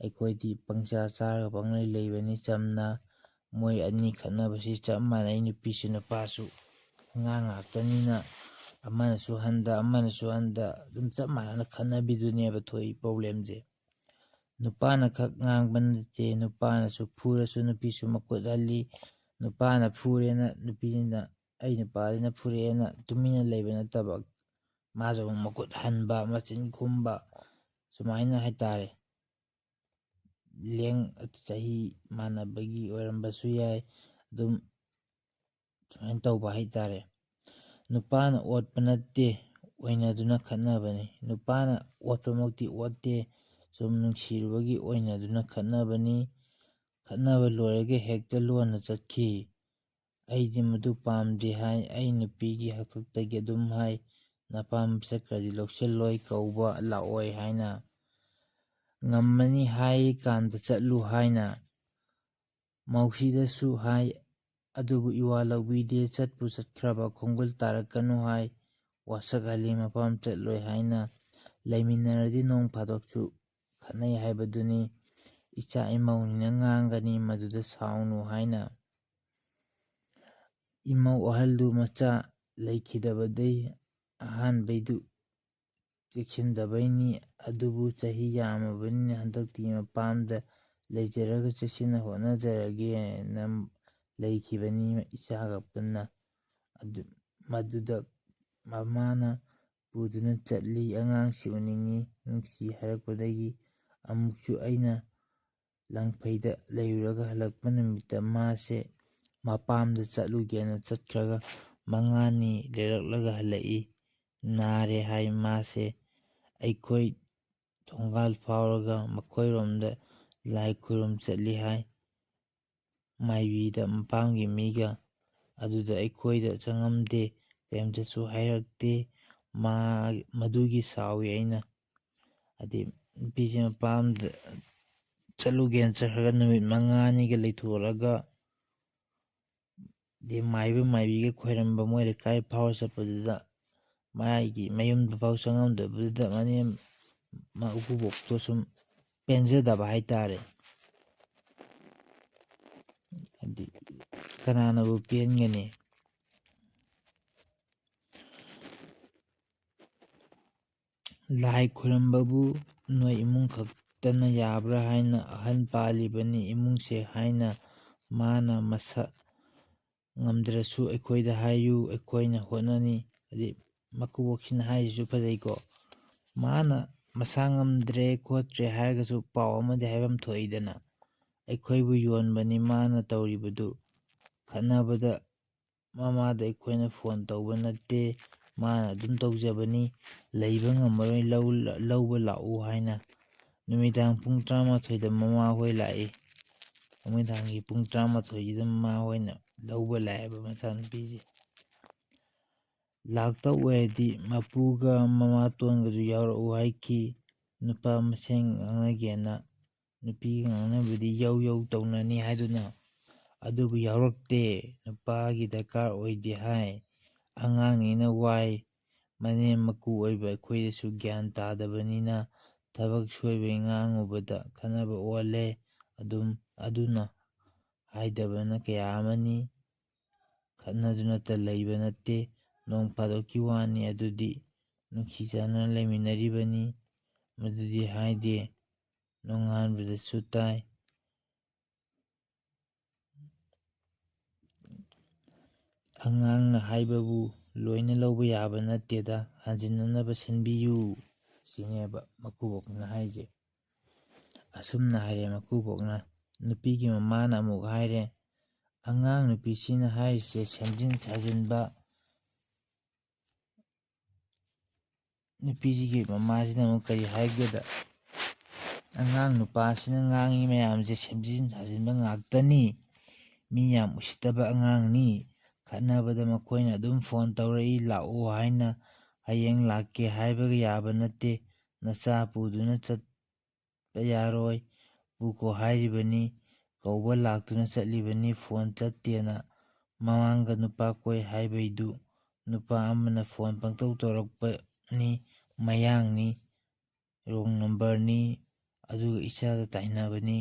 ꯑꯩꯈꯣꯏꯗꯤ ꯄꯪꯆꯥ ꯆꯥꯔꯒ ꯄꯪꯂꯩ ꯂꯩꯕꯅꯤ ꯆꯝꯅ꯫ ꯃꯣꯏ ꯑꯅꯤ ꯈꯠꯅꯕꯁꯤ ꯆꯞ ꯃꯥꯟꯅꯩ, ꯅꯨꯄꯤꯁꯨ ꯅꯨꯄꯥꯁꯨ꯫ ꯑꯉꯥꯡ ꯉꯥꯛꯇꯅꯤꯅ ꯑꯃꯅꯁꯨ ꯍꯟꯗ, ꯑꯃꯅꯁꯨ ꯍꯟꯗ, ꯑꯗꯨꯝ ꯆꯞ ꯃꯥꯟꯅꯅ ꯈꯠꯅꯕꯤꯗꯨꯅꯦꯕ ꯊꯣꯛꯏ ꯄ꯭ꯔꯣꯕ꯭ꯂꯦꯝꯁꯦ꯫ ꯅꯨꯄꯥꯅ ꯈꯛ ꯉꯥꯡꯕ ꯅꯠꯇꯦ, ꯅꯨꯄꯥꯅꯁꯨ ꯐꯨꯔꯁꯨ ꯅꯨꯄꯤꯁꯨ ꯃꯈꯨꯠ ꯍꯜꯂꯤ꯫ ꯅꯨꯄꯥꯅ ꯐꯨꯔꯦꯅ ꯅꯨꯄꯤꯅ, ꯑꯩ ꯅꯨꯄꯥꯁꯤꯅ ꯐꯨꯔꯛꯑꯦꯅ ꯇꯨꯃꯤꯟꯅ ꯂꯩꯕ ꯅꯠꯇꯕ, ꯃꯥꯁꯨ ꯑꯃꯨꯛ ꯃꯈꯨꯠ ꯍꯟꯕ, ꯃꯆꯤꯟ ꯈꯨꯝꯕ, ꯁꯨꯃꯥꯏꯅ ꯍꯥꯏꯇꯥꯔꯦ꯫ ꯂꯦꯡ ꯆꯍꯤ ꯃꯥꯟꯅꯕꯒꯤ ꯑꯣꯏꯔꯝꯕꯁꯨ ꯌꯥꯏ꯫ ꯑꯗꯨꯝ ꯁꯨꯃꯥꯏꯅ ꯇꯧꯕ ꯍꯥꯏꯇꯥꯔꯦ꯫ ꯅꯨꯄꯥꯅ ꯑꯣꯠꯄ ꯅꯠꯇꯦ, ꯑꯣꯏꯅꯗꯨꯅ ꯈꯠꯅꯕꯅꯤ꯫ ꯅꯨꯄꯥꯅ ꯑꯣꯠꯄꯃꯛꯇꯤ ꯑꯣꯠꯇꯦ, ꯁꯨꯝ ꯅꯨꯡꯁꯤꯔꯨꯕꯒꯤ ꯑꯣꯏꯅꯗꯨꯅ ꯈꯠꯅꯕꯅꯤ꯫ ꯈꯠꯅꯕ ꯂꯣꯏꯔꯒ ꯍꯦꯛꯇ ꯂꯣꯟꯅ ꯆꯠꯈꯤ꯫ ꯑꯩꯗꯤ ꯃꯗꯨ ꯄꯥꯝꯗꯦ ꯍꯥꯏ꯫ ꯑꯩ ꯅꯨꯄꯤꯒꯤ ꯍꯥꯛꯇꯛꯇꯒꯤ ꯑꯗꯨꯝ ꯍꯥꯏ, "ꯅꯄꯥꯝ ꯆꯠꯈ꯭ꯔꯗꯤ ꯂꯧꯁꯤꯜꯂꯣꯏ, ꯀꯧꯕ ꯂꯥꯛꯑꯣꯏ" ꯍꯥꯏꯅ꯫ "ꯉꯝꯃꯅꯤ ꯍꯥꯏ ꯀꯥꯟꯗ ꯆꯠꯂꯨ" ꯍꯥꯏꯅ꯫ ꯃꯧꯁꯤꯗꯁꯨ ꯍꯥꯏ, ꯑꯗꯨꯕꯨ ꯏꯋꯥ ꯂꯧꯕꯤꯗꯦ꯫ ꯆꯠꯄꯨ ꯆꯠꯈ꯭ꯔꯕ ꯈꯣꯡꯒꯨꯜ ꯇꯥꯔꯛꯀꯅꯨ ꯍꯥꯏ꯫ ꯋꯥꯁꯛꯍꯜꯂꯤ, ꯃꯄꯥꯝ ꯆꯠꯂꯣꯏ ꯍꯥꯏꯅ꯫ ꯂꯩꯃꯤꯟꯅꯔꯗꯤ ꯅꯣꯡ ꯐꯥꯗꯣꯛꯁꯨ ꯈꯠꯅꯩ ꯍꯥꯏꯕꯗꯨꯅꯤ꯫ ꯏꯆꯥ ꯏꯃꯧꯅꯤꯅ ꯉꯥꯡꯒꯅꯤ, ꯃꯗꯨꯗ ꯁꯥꯎꯅꯨ ꯍꯥꯏꯅ꯫ ꯏꯃꯧ ꯑꯍꯜꯗꯨ ꯃꯆꯥ ꯂꯩꯈꯤꯗꯕꯗꯩ ꯑꯍꯥꯟꯕꯩꯗꯨ ꯆꯦꯛꯁꯤꯟꯗꯕꯩꯅꯤ꯫ ꯑꯗꯨꯕꯨ ꯆꯍꯤ ꯌꯥꯝꯃꯕꯅꯤꯅ ꯍꯟꯗꯛꯇꯤ ꯃꯄꯥꯝꯗ ꯂꯩꯖꯔꯒ ꯆꯦꯛꯁꯤꯟꯅ ꯍꯣꯠꯅꯖꯔꯒꯦꯅ ꯂꯩꯈꯤꯕꯅꯤ ꯏꯆꯥꯒ ꯄꯨꯟꯅ꯫ ꯑꯗꯨ, ꯃꯗꯨꯗ ꯃꯃꯥꯅ ꯄꯨꯗꯨꯅ ꯆꯠꯂꯤ꯫ ꯑꯉꯥꯡꯁꯤ ꯎꯅꯤꯡꯉꯤ, ꯅꯨꯡꯁꯤ ꯍꯥꯏꯔꯛꯄꯗꯒꯤ ꯑꯃꯨꯛꯁꯨ ꯑꯩꯅ ꯂꯪꯐꯩꯗ ꯂꯩꯔꯨꯔꯒ ꯍꯜꯂꯛꯄ ꯅꯨꯃꯤꯠꯇ ꯃꯥꯁꯦ ꯃꯄꯥꯝꯗ ꯆꯠꯂꯨꯒꯦꯅ ꯆꯠꯈ꯭ꯔꯒ ꯃꯉꯥꯅꯤ ꯂꯩꯔꯛꯂꯒ ꯍꯜꯂꯛꯏ꯫ ꯅꯥꯔꯦ ꯍꯥꯏ ꯃꯥꯁꯦ꯫ ꯑꯩꯈꯣꯏ ꯊꯣꯡꯒꯥꯜ ꯐꯥꯎꯔꯒ ꯃꯈꯣꯏꯔꯣꯝꯗ ꯂꯥꯏ ꯈꯨꯔꯨꯝ ꯆꯠꯂꯤ ꯍꯥꯏ꯫ ꯃꯥꯏꯕꯤꯗ ꯃꯄꯥꯝꯒꯤ ꯃꯤꯒ꯫ ꯑꯗꯨꯗ ꯑꯩꯈꯣꯏꯗ ꯆꯪꯉꯝꯗꯦ, ꯀꯔꯤꯝꯇꯁꯨ ꯍꯥꯏꯔꯛꯇꯦ꯫ ꯃꯥ, ꯃꯗꯨꯒꯤ ꯁꯥꯎꯏ ꯑꯩꯅ꯫ ꯍꯥꯏꯗꯤ ꯅꯨꯄꯤꯁꯦ ꯃꯄꯥꯝꯗ ꯆꯠꯂꯨꯒꯦꯅ ꯆꯠꯈ꯭ꯔꯒ ꯅꯨꯃꯤꯠ ꯃꯉꯥꯅꯤꯒ ꯂꯩꯊꯣꯛꯂꯒ, ꯑꯗꯩ ꯃꯥꯏꯕ ꯃꯥꯏꯕꯤꯒ ꯈꯣꯏꯔꯝꯕ ꯃꯣꯏ ꯂꯩꯀꯥꯏ ꯐꯥꯎꯔ ꯆꯠꯄꯗꯨꯗ ꯃꯥꯒꯤ ꯃꯌꯨꯝꯗ ꯐꯥꯎ ꯆꯪꯉꯝꯗꯕꯗꯨꯗ ꯃꯅꯦꯝ ꯃꯀꯨꯕꯣꯛꯇꯣ ꯁꯨꯝ ꯄꯦꯟꯖꯗꯕ ꯍꯥꯏꯇꯥꯔꯦ꯫ ꯍꯥꯏꯗꯤ ꯀꯅꯥꯅꯕꯨ ꯄꯦꯟꯒꯅꯤ? ꯂꯥꯏ ꯈꯨꯔꯝꯕꯕꯨ ꯅꯣꯏ ꯏꯃꯨꯡ ꯈꯛꯇꯅ ꯌꯥꯕ꯭ꯔꯥ ꯍꯥꯏꯅ ꯑꯍꯟ ꯄꯥꯜꯂꯤꯕꯅꯤ ꯏꯃꯨꯡꯁꯦ ꯍꯥꯏꯅ ꯃꯥꯅ ꯃꯁꯛ ꯉꯝꯗ꯭ꯔꯁꯨ ꯑꯩꯈꯣꯏꯗ ꯍꯥꯏꯌꯨ, ꯑꯩꯈꯣꯏꯅ ꯍꯣꯠꯅꯅꯤ꯫ ꯍꯥꯏꯗꯤ ꯃꯀꯨꯕꯣꯛꯁꯤꯅ ꯍꯥꯏꯔꯤꯁꯤꯁꯨ ꯐꯖꯩꯀꯣ꯫ ꯃꯥꯅ ꯃꯁꯥ ꯉꯝꯗ꯭ꯔꯦ ꯈꯣꯠꯇ꯭ꯔꯦ ꯍꯥꯏꯔꯒꯁꯨ ꯄꯥꯎ ꯑꯃꯗꯤ ꯍꯥꯏꯐꯝ ꯊꯣꯛꯏꯗꯅ꯫ ꯑꯩꯈꯣꯏꯕꯨ ꯌꯣꯟꯕꯅꯤ ꯃꯥꯅ ꯇꯧꯔꯤꯕꯗꯨ꯫ ꯈꯠꯅꯕꯗ ꯃꯃꯥꯗ ꯑꯩꯈꯣꯏꯅ ꯐꯣꯟ ꯇꯧꯕ ꯅꯠꯇꯦ, ꯃꯥꯅ ꯑꯗꯨꯝ ꯇꯧꯖꯕꯅꯤ꯫ ꯂꯩꯕ ꯉꯝꯃꯔꯣꯏ, ꯂꯧ-, ꯂꯧꯕ ꯂꯥꯛꯎ ꯍꯥꯏꯅ꯫ ꯅꯨꯃꯤꯗꯥꯡ ꯄꯨꯡ ꯇꯔꯥꯃꯥꯊꯣꯏꯗ ꯃꯃꯥ ꯍꯣꯏ ꯂꯥꯛꯏ꯫ ꯅꯨꯃꯤꯗꯥꯡꯒꯤ ꯄꯨꯡ ꯇꯔꯥꯃꯥꯊꯣꯏꯁꯤꯗ ꯃꯃꯥ ꯍꯣꯏꯅ ꯂꯧꯕ ꯂꯥꯛꯑꯦꯕ ꯃꯆꯥꯅꯨꯄꯤꯁꯦ꯫ ꯂꯥꯛꯇꯧ ꯑꯣꯏꯔꯗꯤ ꯃꯄꯨꯒ ꯃꯃꯥꯇꯣꯟꯒꯗꯨ ꯌꯥꯎꯔꯛꯎ ꯍꯥꯏꯈꯤ꯫ ꯅꯨꯄꯥ ꯃꯁꯦꯟ ꯉꯥꯡꯅꯒꯦꯅ ꯅꯨꯄꯤꯒ ꯉꯥꯡꯅꯕꯗꯤ ꯌꯧ ꯌꯧ ꯇꯧꯅꯅꯤ ꯍꯥꯏꯗꯨꯅ꯫ ꯑꯗꯨꯕꯨ ꯌꯥꯎꯔꯛꯇꯦ꯫ ꯅꯨꯄꯥꯒꯤ ꯗꯔꯀꯥꯔ ꯑꯣꯏꯗꯦ ꯍꯥꯏ꯫ ꯑꯉꯥꯡꯅꯤꯅ ꯋꯥꯏ꯫ ꯃꯅꯦꯝ ꯃꯀꯨ ꯑꯣꯏꯕ ꯑꯩꯈꯣꯏꯗꯁꯨ ꯒ꯭ꯌꯥꯟ ꯇꯥꯗꯕꯅꯤꯅ ꯊꯕꯛ ꯁꯣꯏꯕꯩ ꯉꯥꯡꯉꯨꯕꯗ ꯈꯠꯅꯕ ꯑꯣꯜꯂꯦ꯫ ꯑꯗꯨꯝ ꯑꯗꯨꯅ ꯍꯥꯏꯗꯕꯅ ꯀꯌꯥ ꯑꯃꯅꯤ꯫ ꯈꯠꯅꯗꯨꯅꯇ ꯂꯩꯕ ꯅꯠꯇꯦ꯫ ꯅꯣꯡ ꯐꯥꯗꯣꯛꯀꯤ ꯋꯥꯅꯤ ꯑꯗꯨꯗꯤ꯫ ꯅꯨꯡꯁꯤ ꯆꯥꯟꯅꯅ ꯂꯩꯃꯤꯟꯅꯔꯤꯕꯅꯤ꯫ ꯃꯗꯨꯗꯤ ꯍꯥꯏꯗꯦ꯫ ꯅꯣꯡꯉꯥꯟꯕꯗꯁꯨ ꯇꯥꯏ꯫ ꯑꯉꯥꯡꯅ ꯍꯥꯏꯕꯕꯨ ꯂꯣꯏꯅ ꯂꯧꯕ ꯌꯥꯕ ꯅꯠꯇꯦꯗ, ꯍꯟꯖꯤꯟꯅꯅꯕ ꯁꯤꯟꯕꯤꯌꯨ ꯁꯤꯅꯦꯕ ꯃꯀꯨꯕꯣꯛꯅ ꯍꯥꯏꯁꯦ꯫ ꯑꯁꯨꯝꯅ ꯍꯥꯏꯔꯦ ꯃꯀꯨꯕꯣꯛꯅ꯫ ꯅꯨꯄꯤꯒꯤ ꯃꯃꯥꯅ ꯑꯃꯨꯛ ꯍꯥꯏꯔꯦ, "ꯑꯉꯥꯡ ꯅꯨꯄꯤꯁꯤꯅ ꯍꯥꯏꯔꯤꯁꯦ ꯁꯦꯝꯖꯤꯟ ꯁꯥꯖꯤꯟꯕ"꯫ ꯅꯨꯄꯤꯁꯤꯒꯤ ꯃꯃꯥꯁꯤꯅ ꯑꯃꯨꯛ ꯀꯔꯤ ꯍꯥꯏꯒꯦꯗ, ꯑꯉꯥꯡ ꯅꯨꯄꯥꯁꯤꯅ ꯉꯥꯡꯉꯤ ꯃꯌꯥꯝꯁꯦ ꯁꯦꯝꯖꯤꯟ ꯁꯥꯖꯤꯟꯕ ꯉꯥꯛꯇꯅꯤ꯫ ꯃꯤ ꯌꯥꯝ ꯎꯁꯤꯠꯇꯕ ꯑꯉꯥꯡꯅꯤ꯫ ꯈꯠꯅꯕꯗ ꯃꯈꯣꯏꯅ ꯑꯗꯨꯝ ꯐꯣꯟ ꯇꯧꯔꯛꯏ, "ꯂꯥꯛꯑꯣ" ꯍꯥꯏꯅ꯫ "ꯍꯌꯦꯡ ꯂꯥꯛꯀꯦ" ꯍꯥꯏꯕꯒ ꯌꯥꯕ ꯅꯠꯇꯦ꯫ "ꯅꯆꯥ ꯄꯨꯗꯨꯅ ꯆꯠꯄ ꯌꯥꯔꯣꯏ, ꯄꯨꯈꯣ" ꯍꯥꯏꯔꯤꯕꯅꯤ꯫ ꯀꯧꯕ ꯂꯥꯛꯇꯨꯅ ꯆꯠꯂꯤꯕꯅꯤ, ꯐꯣꯟ ꯆꯠꯇꯦꯅ꯫ ꯃꯃꯥꯡꯗ ꯅꯨꯄꯥ ꯀꯣꯏ ꯍꯥꯏꯕꯩꯗꯨ ꯅꯨꯄꯥ ꯑꯃꯅ ꯐꯣꯟ ꯄꯪꯇꯧ ꯇꯧꯔꯛꯄꯅꯤ, ꯃꯌꯥꯡꯅꯤ, ꯔꯣꯡ ꯅꯝꯕꯔꯅꯤ, ꯑꯗꯨꯒ ꯏꯆꯥꯗ ꯇꯥꯏꯅꯕꯅꯤ꯫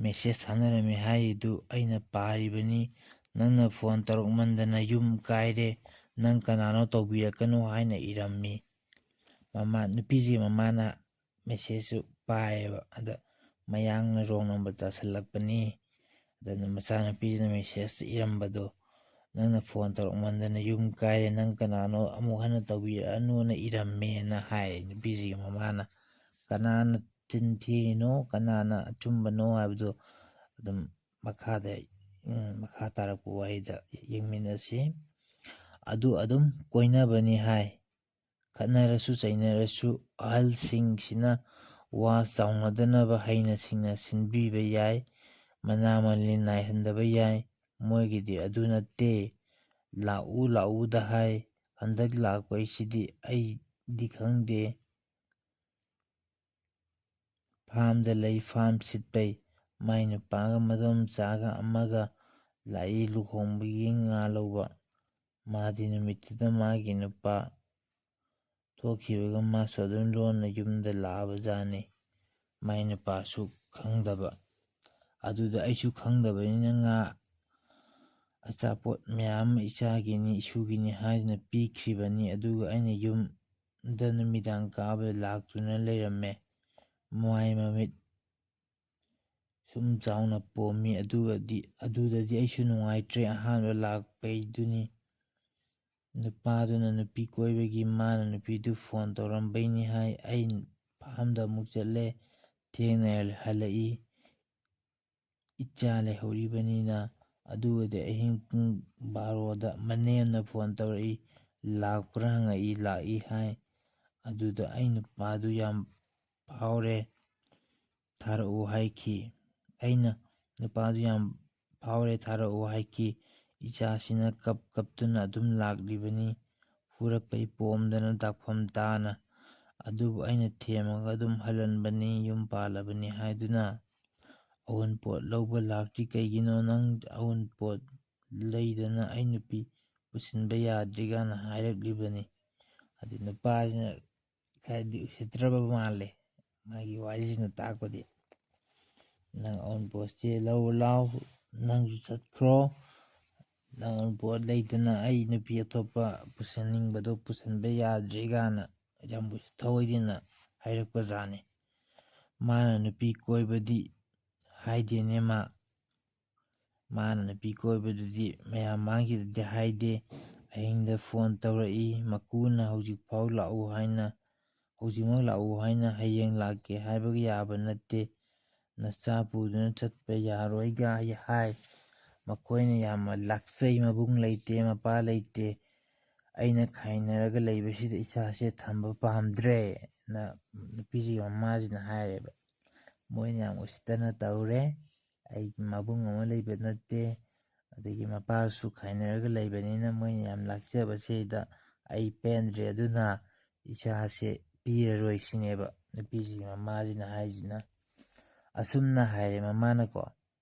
ꯃꯦꯁꯦꯖ ꯊꯥꯅꯔꯝꯃꯤ ꯍꯥꯏꯔꯤꯗꯨ ꯑꯩꯅ ꯄꯥꯔꯤꯕꯅꯤ꯫ ꯅꯪꯅ ꯐꯣꯟ ꯇꯧꯔꯛꯃꯟꯗꯅ ꯌꯨꯝ ꯀꯥꯏꯔꯦ, ꯅꯪ ꯀꯅꯥꯅꯣ ꯇꯧꯕꯤꯔꯛꯀꯅꯨ ꯍꯥꯏꯅ ꯏꯔꯝꯃꯤ꯫ ꯃꯃꯥ, ꯅꯨꯄꯤꯁꯤ ꯃꯃꯥꯅ ꯃꯦꯁꯦꯖꯁꯨ ꯄꯥꯏꯌꯦꯕ꯫ ꯑꯗ ꯃꯌꯥꯡꯅ ꯔꯣꯡ ꯅꯝꯕꯔ ꯇꯥꯁꯜꯂꯛꯄꯅꯤ꯫ ꯑꯗꯨꯅ ꯃꯆꯥꯅꯨꯄꯤꯁꯤꯅ ꯃꯦꯁꯦꯖꯇ ꯏꯔꯝꯕꯗꯣ, "ꯅꯪꯅ ꯐꯣꯟ ꯇꯧꯔꯛꯃꯟꯗꯅ ꯌꯨꯝ ꯀꯥꯏꯔꯦ, ꯅꯪ ꯀꯅꯥꯅꯣ ꯑꯃꯨꯛ ꯍꯟꯅ ꯇꯧꯕꯤꯔꯛꯑꯅꯨꯅ" ꯏꯔꯝꯃꯦꯅ ꯍꯥꯏ ꯅꯨꯄꯤꯁꯤꯒꯤ ꯃꯃꯥꯅ꯫ ꯀꯅꯥꯅ ꯆꯤꯟ ꯊꯤꯔꯤꯅꯣ, ꯀꯅꯥꯅ ꯑꯆꯨꯝꯕꯅꯣ ꯍꯥꯏꯕꯗꯣ ꯑꯗꯨꯝ ꯃꯈꯥꯗ, ꯎꯝ, ꯃꯈꯥ ꯇꯥꯔꯛꯄ ꯋꯥꯔꯤꯗ ꯌꯦꯡꯃꯤꯟꯅꯁꯤ꯫ ꯑꯗꯨ ꯑꯗꯨꯝ ꯀꯣꯏꯅꯕꯅꯤ ꯍꯥꯏ꯫ ꯈꯠꯅꯔꯁꯨ ꯆꯩꯅꯔꯁꯨ ꯑꯍꯜꯁꯤꯡꯁꯤꯅ ꯋꯥ ꯆꯥꯎꯅꯗꯅꯕ ꯍꯩꯅ ꯁꯤꯡꯅ ꯁꯤꯟꯕꯤꯕ ꯌꯥꯏ, ꯃꯅꯥ ꯃꯂꯤ ꯅꯥꯏꯍꯟꯗꯕ ꯌꯥꯏ꯫ ꯃꯣꯏꯒꯤꯗꯤ ꯑꯗꯨ ꯅꯠꯇꯦ꯫ "ꯂꯥꯛꯎ ꯂꯥꯛꯎꯗ" ꯍꯥꯏ꯫ ꯍꯟꯗꯛ ꯂꯥꯛꯄꯩꯁꯤꯗꯤ ꯑꯩꯗꯤ ꯈꯪꯗꯦ꯫ ꯐꯥꯝꯗ ꯂꯩ, ꯐꯥꯝ ꯁꯤꯠꯄꯩ꯫ ꯃꯥꯏ ꯅꯨꯄꯥꯒ ꯃꯗꯣꯝꯆꯥꯒ ꯑꯃꯒ ꯂꯥꯛꯏ ꯂꯨꯍꯣꯡꯕꯒꯤ ꯉꯥ ꯂꯧꯕ꯫ ꯃꯥꯗꯤ ꯅꯨꯃꯤꯠꯇꯨꯗ ꯃꯥꯒꯤ ꯅꯨꯄꯥ ꯊꯣꯛꯈꯤꯕꯒ ꯃꯥꯁꯨ ꯑꯗꯨꯝ ꯂꯣꯟꯅ ꯌꯨꯝꯗ ꯂꯥꯛꯑꯕ ꯖꯥꯠꯅꯤ꯫ ꯃꯥꯏ ꯅꯨꯄꯥꯁꯨ ꯈꯪꯗꯕ꯫ ꯑꯗꯨꯗ ꯑꯩꯁꯨ ꯈꯪꯗꯕꯅꯤꯅ ꯉꯥ ꯑꯆꯥꯄꯣꯠ ꯃꯌꯥꯝ ꯑꯃ ꯏꯆꯥꯒꯤꯅꯤ, ꯏꯁꯨꯒꯤꯅꯤ ꯍꯥꯏꯗꯨꯅ ꯄꯤꯈ꯭ꯔꯤꯕꯅꯤ꯫ ꯑꯗꯨꯒ ꯑꯩꯅ ꯌꯨꯝꯗ ꯅꯨꯃꯤꯗꯥꯡ ꯀꯥꯕꯗ ꯂꯥꯛꯇꯨꯅ ꯂꯩꯔꯝꯃꯦ꯫ ꯃꯥꯏ ꯃꯃꯤꯠ ꯁꯨꯝ ꯆꯥꯎꯅ ꯄꯣꯝꯃꯤ꯫ ꯑꯗꯨꯒꯗꯤ, ꯑꯗꯨꯗꯗꯤ ꯑꯩꯁꯨ ꯅꯨꯡꯉꯥꯏꯇ꯭ꯔꯦ꯫ ꯑꯍꯥꯟꯕ ꯂꯥꯛꯄꯩꯗꯨꯅꯤ꯫ ꯅꯨꯄꯥꯗꯨꯅ ꯅꯨꯄꯤ ꯀꯣꯏꯕꯒꯤ ꯃꯥꯅ ꯅꯨꯄꯤꯗꯨ ꯐꯣꯟ ꯇꯧꯔꯝꯕꯩꯅꯤ ꯍꯥꯏ꯫ ꯑꯩ ꯐꯥꯝꯗ ꯑꯃꯨꯛ ꯆꯠꯂꯦ꯫ ꯊꯦꯡꯅ ꯍꯜꯂꯛꯏ꯫ ꯏꯆꯥ ꯂꯩꯍꯧꯔꯤꯕꯅꯤꯅ꯫ ꯑꯗꯨꯒꯗꯤ ꯑꯍꯤꯡ ꯄꯨꯡ ꯕꯥꯔꯣꯗ ꯃꯅꯦꯝꯅ ꯐꯣꯟ ꯇꯧꯔꯛꯏ꯫ "ꯂꯥꯛꯄ꯭ꯔꯥ?" ꯍꯪꯉꯛꯏ꯫ "ꯂꯥꯛꯏ" ꯍꯥꯏ꯫ ꯑꯗꯨꯗ ꯑꯩ ꯅꯨꯄꯥꯗꯨ ꯌꯥꯝ ꯐꯥꯎꯔꯦ꯫ ꯊꯥꯔꯛꯎ ꯍꯥꯏꯈꯤ꯫ ꯑꯩꯅ ꯅꯨꯄꯥꯗꯨ ꯌꯥꯝ ꯐꯥꯎꯔꯦ, ꯊꯥꯔꯛꯎ ꯍꯥꯏꯈꯤ꯫ ꯏꯆꯥꯁꯤꯅ ꯀꯞ ꯀꯞꯇꯨꯅ ꯑꯗꯨꯝ ꯂꯥꯛꯂꯤꯕꯅꯤ꯫ ꯐꯨꯔꯛꯄꯩ ꯄꯣꯝꯗꯅ ꯗꯥꯛꯐꯝ ꯇꯥꯅ꯫ ꯑꯗꯨꯕꯨ ꯑꯩꯅ ꯊꯦꯝꯃꯒ ꯑꯗꯨꯝ ꯍꯜꯍꯟꯕꯅꯤ, ꯌꯨꯝ ꯄꯥꯜꯂꯕꯅꯤ ꯍꯥꯏꯗꯨꯅ꯫ "ꯑꯋꯨꯟꯄꯣꯠ ꯂꯧꯕ ꯂꯥꯛꯇ꯭ꯔꯤ ꯀꯩꯒꯤꯅꯣ? ꯅꯪ ꯑꯋꯨꯟꯄꯣꯠ ꯂꯩꯗꯅ ꯑꯩ ꯅꯨꯄꯤ ꯄꯨꯁꯤꯟꯕ ꯌꯥꯗ꯭ꯔꯤꯒꯥꯅ ꯍꯥꯏꯔꯛꯂꯤꯕꯅꯤ"꯫ ꯑꯗꯨ ꯅꯨꯄꯥꯁꯤꯅ ꯈꯔꯗꯤ ꯎꯁꯤꯠꯇ꯭ꯔꯕ ꯃꯥꯜꯂꯦ꯫ ꯃꯥꯒꯤ ꯋꯥꯔꯤꯁꯤꯅ ꯇꯥꯛꯄꯗꯤ, "ꯅꯪ ꯑꯋꯨꯟꯄꯣꯠꯁꯦ ꯂꯧꯔꯨ ꯂꯥꯎ, ꯅꯪꯁꯨ ꯆꯠꯈ꯭ꯔꯣ꯫ ꯅꯪ ꯑꯋꯨꯟꯄꯣꯠ ꯂꯩꯗꯅ ꯑꯩ ꯅꯨꯄꯤ ꯑꯇꯣꯞꯄ ꯄꯨꯁꯟꯅꯤꯡꯕꯗꯣ ꯄꯨꯁꯟꯕ ꯌꯥꯗ꯭ꯔꯦ" ꯀꯥꯏꯅ ꯌꯥꯝ ꯊꯧꯑꯣꯏꯗꯅ ꯍꯥꯏꯔꯛꯄ ꯖꯥꯠꯅꯤ꯫ ꯃꯥꯅ ꯅꯨꯄꯤ ꯀꯣꯏꯕꯗꯤ ꯍꯥꯏꯗꯦꯅꯦ ꯃꯥ꯫ ꯃꯥꯅ ꯅꯨꯄꯤ ꯀꯣꯏꯕꯗꯨꯗꯤ ꯃꯌꯥꯝ ꯃꯥꯡꯈꯤꯗꯗꯤ ꯍꯥꯏꯗꯦ꯫ ꯑꯍꯤꯡꯗ ꯐꯣꯟ ꯇꯧꯔꯛꯏ, ꯃꯀꯨꯅ ꯍꯧꯖꯤꯛꯐꯥꯎ ꯂꯥꯛꯎ ꯍꯥꯏꯅ, "ꯍꯧꯖꯤꯛꯃꯛ ꯂꯥꯛꯎ ꯍꯥꯏꯅ ꯍꯌꯦꯡ ꯂꯥꯛꯀꯦ ꯍꯥꯏꯕꯒ ꯌꯥꯕ ꯅꯠꯇꯦ꯫ ꯅꯆꯥ ꯄꯨꯗꯨꯅ ꯆꯠꯄ ꯌꯥꯔꯣꯏꯒ" ꯍꯥꯏ꯫ ꯃꯈꯣꯏꯅ ꯌꯥꯝꯅ ꯂꯥꯛꯆꯩ, ꯃꯕꯨꯡ ꯂꯩꯇꯦ, ꯃꯄꯥ ꯂꯩꯇꯦ꯫ "ꯑꯩꯅ ꯈꯥꯏꯅꯔꯒ ꯂꯩꯕꯁꯤꯗ ꯏꯆꯥꯁꯦ ꯊꯝꯕ ꯄꯥꯝꯗ꯭ꯔꯦꯅ" ꯅꯨꯄꯤꯁꯤꯒꯤ ꯃꯃꯥꯁꯤꯅ ꯍꯥꯏꯔꯦꯕ꯫ "ꯃꯣꯏꯅ ꯌꯥꯝ ꯎꯁꯤꯠꯇꯅ ꯇꯧꯔꯦ꯫ ꯑꯩꯒꯤ ꯃꯕꯨꯡ ꯑꯃ ꯂꯩꯕ ꯅꯠꯇꯦ, ꯑꯗꯒꯤ ꯃꯄꯥꯁꯨ ꯈꯥꯏꯅꯔꯒ ꯂꯩꯕꯅꯤꯅ ꯃꯣꯏꯅ ꯌꯥꯝ ꯂꯥꯛꯆꯕꯁꯤꯗ ꯑꯩ ꯄꯦꯟꯗ꯭ꯔꯦ, ꯑꯗꯨꯅ ꯏꯆꯥꯁꯦ ꯄꯤꯔꯔꯣꯏ" ꯁꯤꯅꯦꯕ ꯅꯨꯄꯤꯁꯤꯒꯤ ꯃꯃꯥꯁꯤꯅ ꯍꯥꯏꯁꯤꯅ꯫ ꯑꯁꯨꯝꯅ ꯍꯥꯏꯔꯦ ꯃꯃꯥꯅꯀꯣ꯫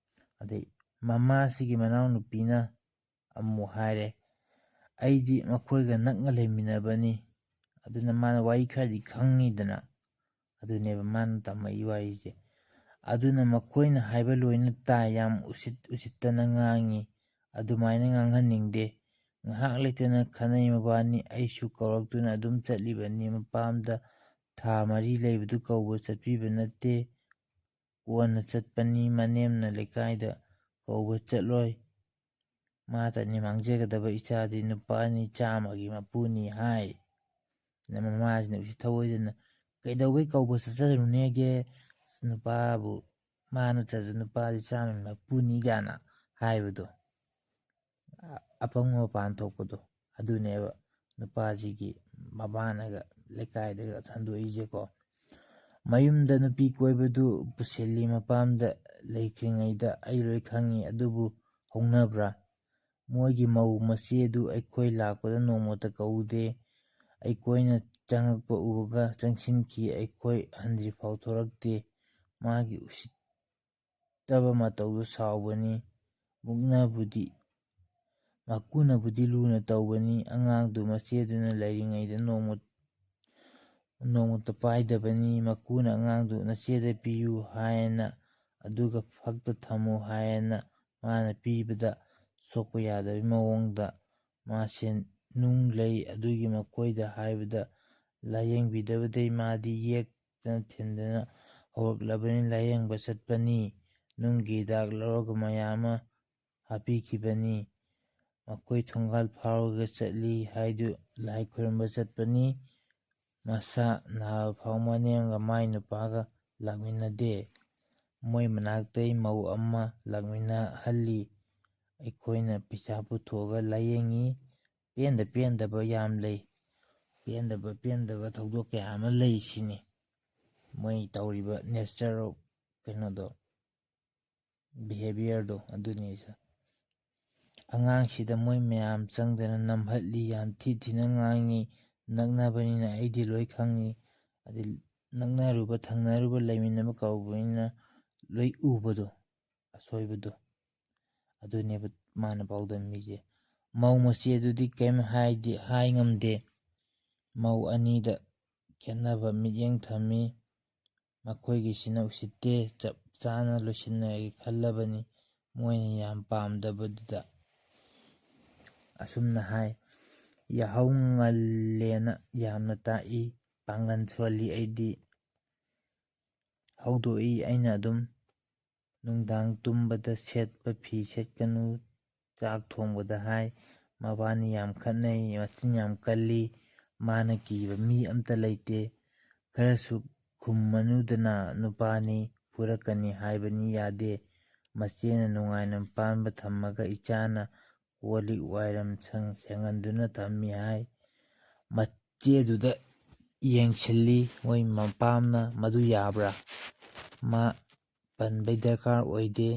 ꯑꯗꯩ ꯃꯃꯥꯁꯤꯒꯤ ꯃꯅꯥꯎꯅꯨꯄꯤꯅ ꯑꯃꯨꯛ ꯍꯥꯏꯔꯦ, "ꯑꯩꯗꯤ ꯃꯈꯣꯏꯒ ꯅꯛꯅ ꯂꯩꯃꯤꯟꯅꯕꯅꯤ, ꯑꯗꯨꯅ ꯃꯥꯅ ꯋꯥꯔꯤ ꯈꯔꯗꯤ ꯈꯪꯉꯤꯗꯅ"꯫ ꯑꯗꯨꯅꯦꯕ ꯃꯥꯅ ꯇꯝꯃꯛꯏ ꯋꯥꯔꯤꯁꯦ꯫ "ꯑꯗꯨꯅ ꯃꯈꯣꯏꯅ ꯍꯥꯏꯕ ꯂꯣꯏꯅ ꯇꯥꯏ, ꯌꯥꯝ ꯎꯁꯤꯠ ꯎꯁꯤꯠꯇꯅ ꯉꯥꯡꯉꯤ꯫ ꯑꯗꯨꯃꯥꯏꯅ ꯉꯥꯡꯍꯟꯅꯤꯡꯗꯦ꯫ ꯉꯥꯏꯍꯥꯛ ꯂꯩꯇꯅ ꯈꯠꯅꯩ ꯃꯕꯥꯅꯤ꯫ ꯑꯩꯁꯨ ꯀꯧꯔꯛꯇꯨꯅ ꯑꯗꯨꯝ ꯆꯠꯂꯤꯕꯅꯤ꯫ ꯃꯄꯥꯝꯗ ꯊꯥ ꯃꯔꯤ ꯂꯩꯕꯗꯨ ꯀꯧꯕ ꯆꯠꯄꯤꯕ ꯅꯠꯇꯦ꯫ ꯀꯣꯟꯅ ꯆꯠꯄꯅꯤ꯫ ꯃꯅꯦꯝꯅ ꯂꯩꯀꯥꯏꯗ ꯀꯧꯕ ꯆꯠꯂꯣꯏ꯫ ꯃꯥꯇꯅꯤ ꯃꯥꯡꯖꯒꯗꯕ ꯏꯆꯥꯗꯤ, ꯅꯨꯄꯥꯅꯤ, ꯆꯥꯝꯃꯒꯤ ꯃꯄꯨꯅꯤ" ꯍꯥꯏ꯫ ꯃꯃꯥꯁꯤꯅ ꯎꯁꯤꯠ ꯊꯧꯑꯣꯏꯗꯅ, "ꯀꯩꯗꯧꯕꯩ ꯀꯧꯕ ꯆꯠꯆꯔꯨꯅꯦꯒꯦ? ꯅꯨꯄꯥꯕꯨ, ꯃꯥ ꯅꯠꯇ꯭ꯔꯁꯨ ꯅꯨꯄꯥꯗꯤ ꯆꯥꯝꯃꯒꯤ ꯃꯄꯨꯅꯤ" ꯀꯥꯏꯅ ꯍꯥꯏꯕꯗꯣ꯫ ꯑ-, ꯑꯄꯪꯕ ꯃꯄꯥꯟ ꯊꯣꯛꯄꯗꯣ꯫ ꯑꯗꯨꯅꯦꯕ ꯅꯨꯄꯥꯁꯤꯒꯤ ꯃꯃꯥꯅꯒ ꯂꯩꯀꯥꯏꯗꯒ ꯁꯟꯗꯣꯛꯏꯁꯦꯀꯣ꯫ ꯃꯌꯨꯝꯗ ꯅꯨꯄꯤ ꯀꯣꯏꯕꯗꯨ ꯄꯨꯁꯤꯜꯂꯤ ꯃꯄꯥꯝꯗ ꯂꯩꯈ꯭ꯔꯤꯉꯩꯗ ꯑꯩ ꯂꯣꯏ ꯈꯪꯉꯤ꯫ ꯑꯗꯨꯕꯨ ꯍꯧꯅꯕ꯭ꯔꯥ? ꯃꯣꯏꯒꯤ ꯃꯧ ꯃꯆꯦꯗꯨ ꯑꯩꯈꯣꯏ ꯂꯥꯛꯄꯗ ꯅꯣꯡꯃꯇ ꯀꯧꯗꯦ꯫ ꯑꯩꯈꯣꯏꯅ ꯆꯪꯉꯛꯄ ꯎꯕꯒ ꯆꯪꯁꯤꯟꯈꯤ꯫ ꯑꯩꯈꯣꯏ ꯍꯟꯗ꯭ꯔꯤꯐꯥꯎ ꯊꯣꯔꯛꯇꯦ꯫ ꯃꯥꯒꯤ ꯎꯁꯤꯠꯇꯕ ꯃꯇꯧꯗꯨ ꯁꯥꯎꯕꯅꯤ꯫ ꯃꯨꯛꯅꯕꯨꯗꯤ ꯃꯀꯨꯅꯕꯨꯗꯤ ꯂꯨꯅ ꯇꯧꯕꯅꯤ꯫ ꯑꯉꯥꯡꯗꯨ ꯃꯆꯦꯗꯨꯅ ꯂꯩꯔꯤꯉꯩꯗ ꯅꯣꯡꯃ ꯅꯣꯡꯃꯇ ꯄꯥꯏꯗꯕꯅꯤ꯫ ꯃꯀꯨꯅ ꯑꯉꯥꯡꯗꯨ ꯅꯆꯦꯗ ꯄꯤꯌꯨ ꯍꯥꯏꯅ, ꯑꯗꯨꯒ ꯐꯛꯇ ꯊꯝꯃꯨ ꯍꯥꯏꯅ ꯃꯥꯅ ꯄꯤꯕꯗ ꯁꯣꯛꯄ ꯌꯥꯗꯕꯒꯤ ꯃꯑꯣꯡꯗ ꯃꯥꯁꯦ ꯅꯨꯡ ꯂꯩ꯫ ꯑꯗꯨꯒꯤ ꯃꯈꯣꯏꯗ ꯍꯥꯏꯕꯗ ꯂꯥꯏꯌꯦꯡꯕꯤꯗꯕꯗꯩ ꯃꯥꯗꯤ ꯌꯦꯛꯇꯅ ꯊꯤꯟꯗꯅ ꯍꯧꯔꯛꯂꯕꯅꯤ꯫ ꯂꯥꯏꯌꯦꯡꯕ ꯆꯠꯄꯅꯤ꯫ ꯅꯨꯡꯒꯤ ꯍꯤꯗꯥꯛ ꯂꯧꯔꯒ ꯃꯌꯥꯝ ꯑꯃ ꯍꯥꯞꯄꯤꯈꯤꯕꯅꯤ꯫ ꯃꯈꯣꯏ ꯊꯣꯡꯒꯥꯜ ꯐꯥꯎꯔꯒ ꯆꯠꯂꯤ ꯍꯥꯏꯗꯨ ꯂꯥꯏ ꯈꯨꯔꯨꯝꯕ ꯆꯠꯄꯅꯤ꯫ ꯃꯁꯥ ꯅꯥꯕ ꯐꯥꯎ ꯃꯅꯦꯝꯒ ꯃꯥꯏ ꯅꯨꯄꯥꯒ ꯂꯥꯛꯃꯤꯟꯅꯗꯦ꯫ ꯃꯣꯏ ꯃꯅꯥꯛꯇꯩ ꯃꯧ ꯑꯃ ꯂꯥꯛꯃꯤꯟꯅꯍꯜꯂꯤ꯫ ꯑꯩꯈꯣꯏꯅ ꯄꯩꯁꯥ ꯄꯨꯊꯣꯛꯑꯒ ꯂꯥꯏꯌꯦꯡꯉꯤ꯫ ꯄꯦꯟꯗ ꯄꯦꯟꯗꯕ ꯌꯥꯝ ꯂꯩ꯫ ꯄꯦꯟꯗꯕ ꯄꯦꯟꯗꯕ ꯊꯧꯗꯣꯛ ꯀꯌꯥ ꯑꯃ ꯂꯩ ꯁꯤꯅꯤ꯫ ꯃꯣꯏ ꯇꯧꯔꯤꯕ nature of ꯀꯩꯅꯣꯗꯣ, behaviourꯗꯣ ꯑꯗꯨꯅꯤ꯫ ꯑꯉꯥꯡꯁꯤꯗ ꯃꯣꯏ ꯃꯌꯥꯝ ꯆꯪꯗꯅ ꯅꯝꯍꯠꯂꯤ, ꯌꯥꯝ ꯊꯤ ꯊꯤꯅ ꯉꯥꯡꯉꯤ꯫ ꯅꯛꯅꯕꯅꯤꯅ ꯑꯩꯗꯤ ꯂꯣꯏ ꯈꯪꯉꯤ꯫ ꯑꯗꯩ ꯅꯛꯅꯔꯨꯕ ꯊꯪꯅꯔꯨꯕ ꯂꯩꯃꯤꯟꯅꯕ ꯀꯧꯕꯅꯤꯅ ꯂꯣꯏ ꯎꯕꯗꯣ, ꯑꯁꯣꯏꯕꯗꯣ, ꯑꯗꯨꯅꯦꯕ ꯃꯥꯅ ꯄꯥꯎꯗꯝꯃꯤꯁꯦ꯫ ꯃꯧ ꯃꯆꯦꯗꯨꯗꯤ ꯀꯩꯝ ꯍꯥꯏꯗꯦ, ꯍꯥꯏ ꯉꯝꯗꯦ꯫ ꯃꯧ ꯑꯅꯤꯗ ꯈꯦꯠꯅꯕ ꯃꯤꯠꯌꯦꯡ ꯊꯝꯃꯤ꯫ ꯃꯈꯣꯏꯒꯤꯁꯤꯅ ꯎꯁꯤꯠꯇꯦ, ꯆꯞ ꯆꯥꯅ ꯂꯣꯏꯁꯤꯟꯅꯒꯦ ꯈꯜꯂꯕꯅꯤ꯫ ꯃꯣꯏꯅ ꯌꯥꯝ ꯄꯥꯝꯗꯕꯗꯨꯗ ꯑꯁꯨꯝꯅ ꯍꯥꯏ, ꯌꯥꯍꯧ ꯉꯜꯂꯦꯅ ꯌꯥꯝꯅ ꯇꯥꯛꯏ, ꯄꯥꯡꯒꯜ ꯁꯣꯜꯂꯤ ꯑꯩꯗꯤ꯫ ꯍꯧꯗꯣꯛꯏ ꯑꯩꯅ ꯑꯗꯨꯝ꯫ ꯅꯨꯡꯗꯥꯡ ꯇꯨꯝꯕꯗ ꯁꯦꯠꯄ ꯐꯤ ꯁꯦꯠꯀꯅꯨ, ꯆꯥꯛ ꯊꯣꯡꯕꯗ ꯍꯥꯏ꯫ ꯃꯕꯥꯅꯤ ꯌꯥꯝ ꯈꯠꯅꯩ, ꯃꯆꯤꯟ ꯌꯥꯝ ꯀꯜꯂꯤ꯫ ꯃꯥꯅ ꯀꯤꯕ ꯃꯤ ꯑꯝꯇ ꯂꯩꯇꯦ꯫ ꯈꯔꯁꯨ ꯈꯨꯝꯃꯅꯨꯗꯅ, ꯅꯨꯄꯥꯅꯤ, ꯐꯨꯔꯛꯀꯅꯤ ꯍꯥꯏꯕꯅꯤ ꯌꯥꯗꯦ꯫ ꯃꯆꯦꯅ ꯅꯨꯡꯉꯥꯏꯅ ꯄꯥꯟꯕ ꯊꯝꯃꯒ ꯏꯆꯥꯅ ꯀꯣꯜ ꯂꯤꯛ ꯋꯥꯏꯔꯝ ꯁꯪ ꯁꯦꯡꯍꯟꯗꯨꯅ ꯊꯝꯃꯤ ꯍꯥꯏ꯫ ꯃꯆꯦꯗꯨꯗ ꯌꯦꯡꯁꯤꯜꯂꯤ꯫ ꯃꯣꯏ ꯃꯄꯥꯝꯅ ꯃꯗꯨ ꯌꯥꯕ꯭ꯔꯥ? ꯃꯥ ꯄꯟꯕꯩ ꯗꯔꯀꯥꯔ ꯑꯣꯏꯗꯦ꯫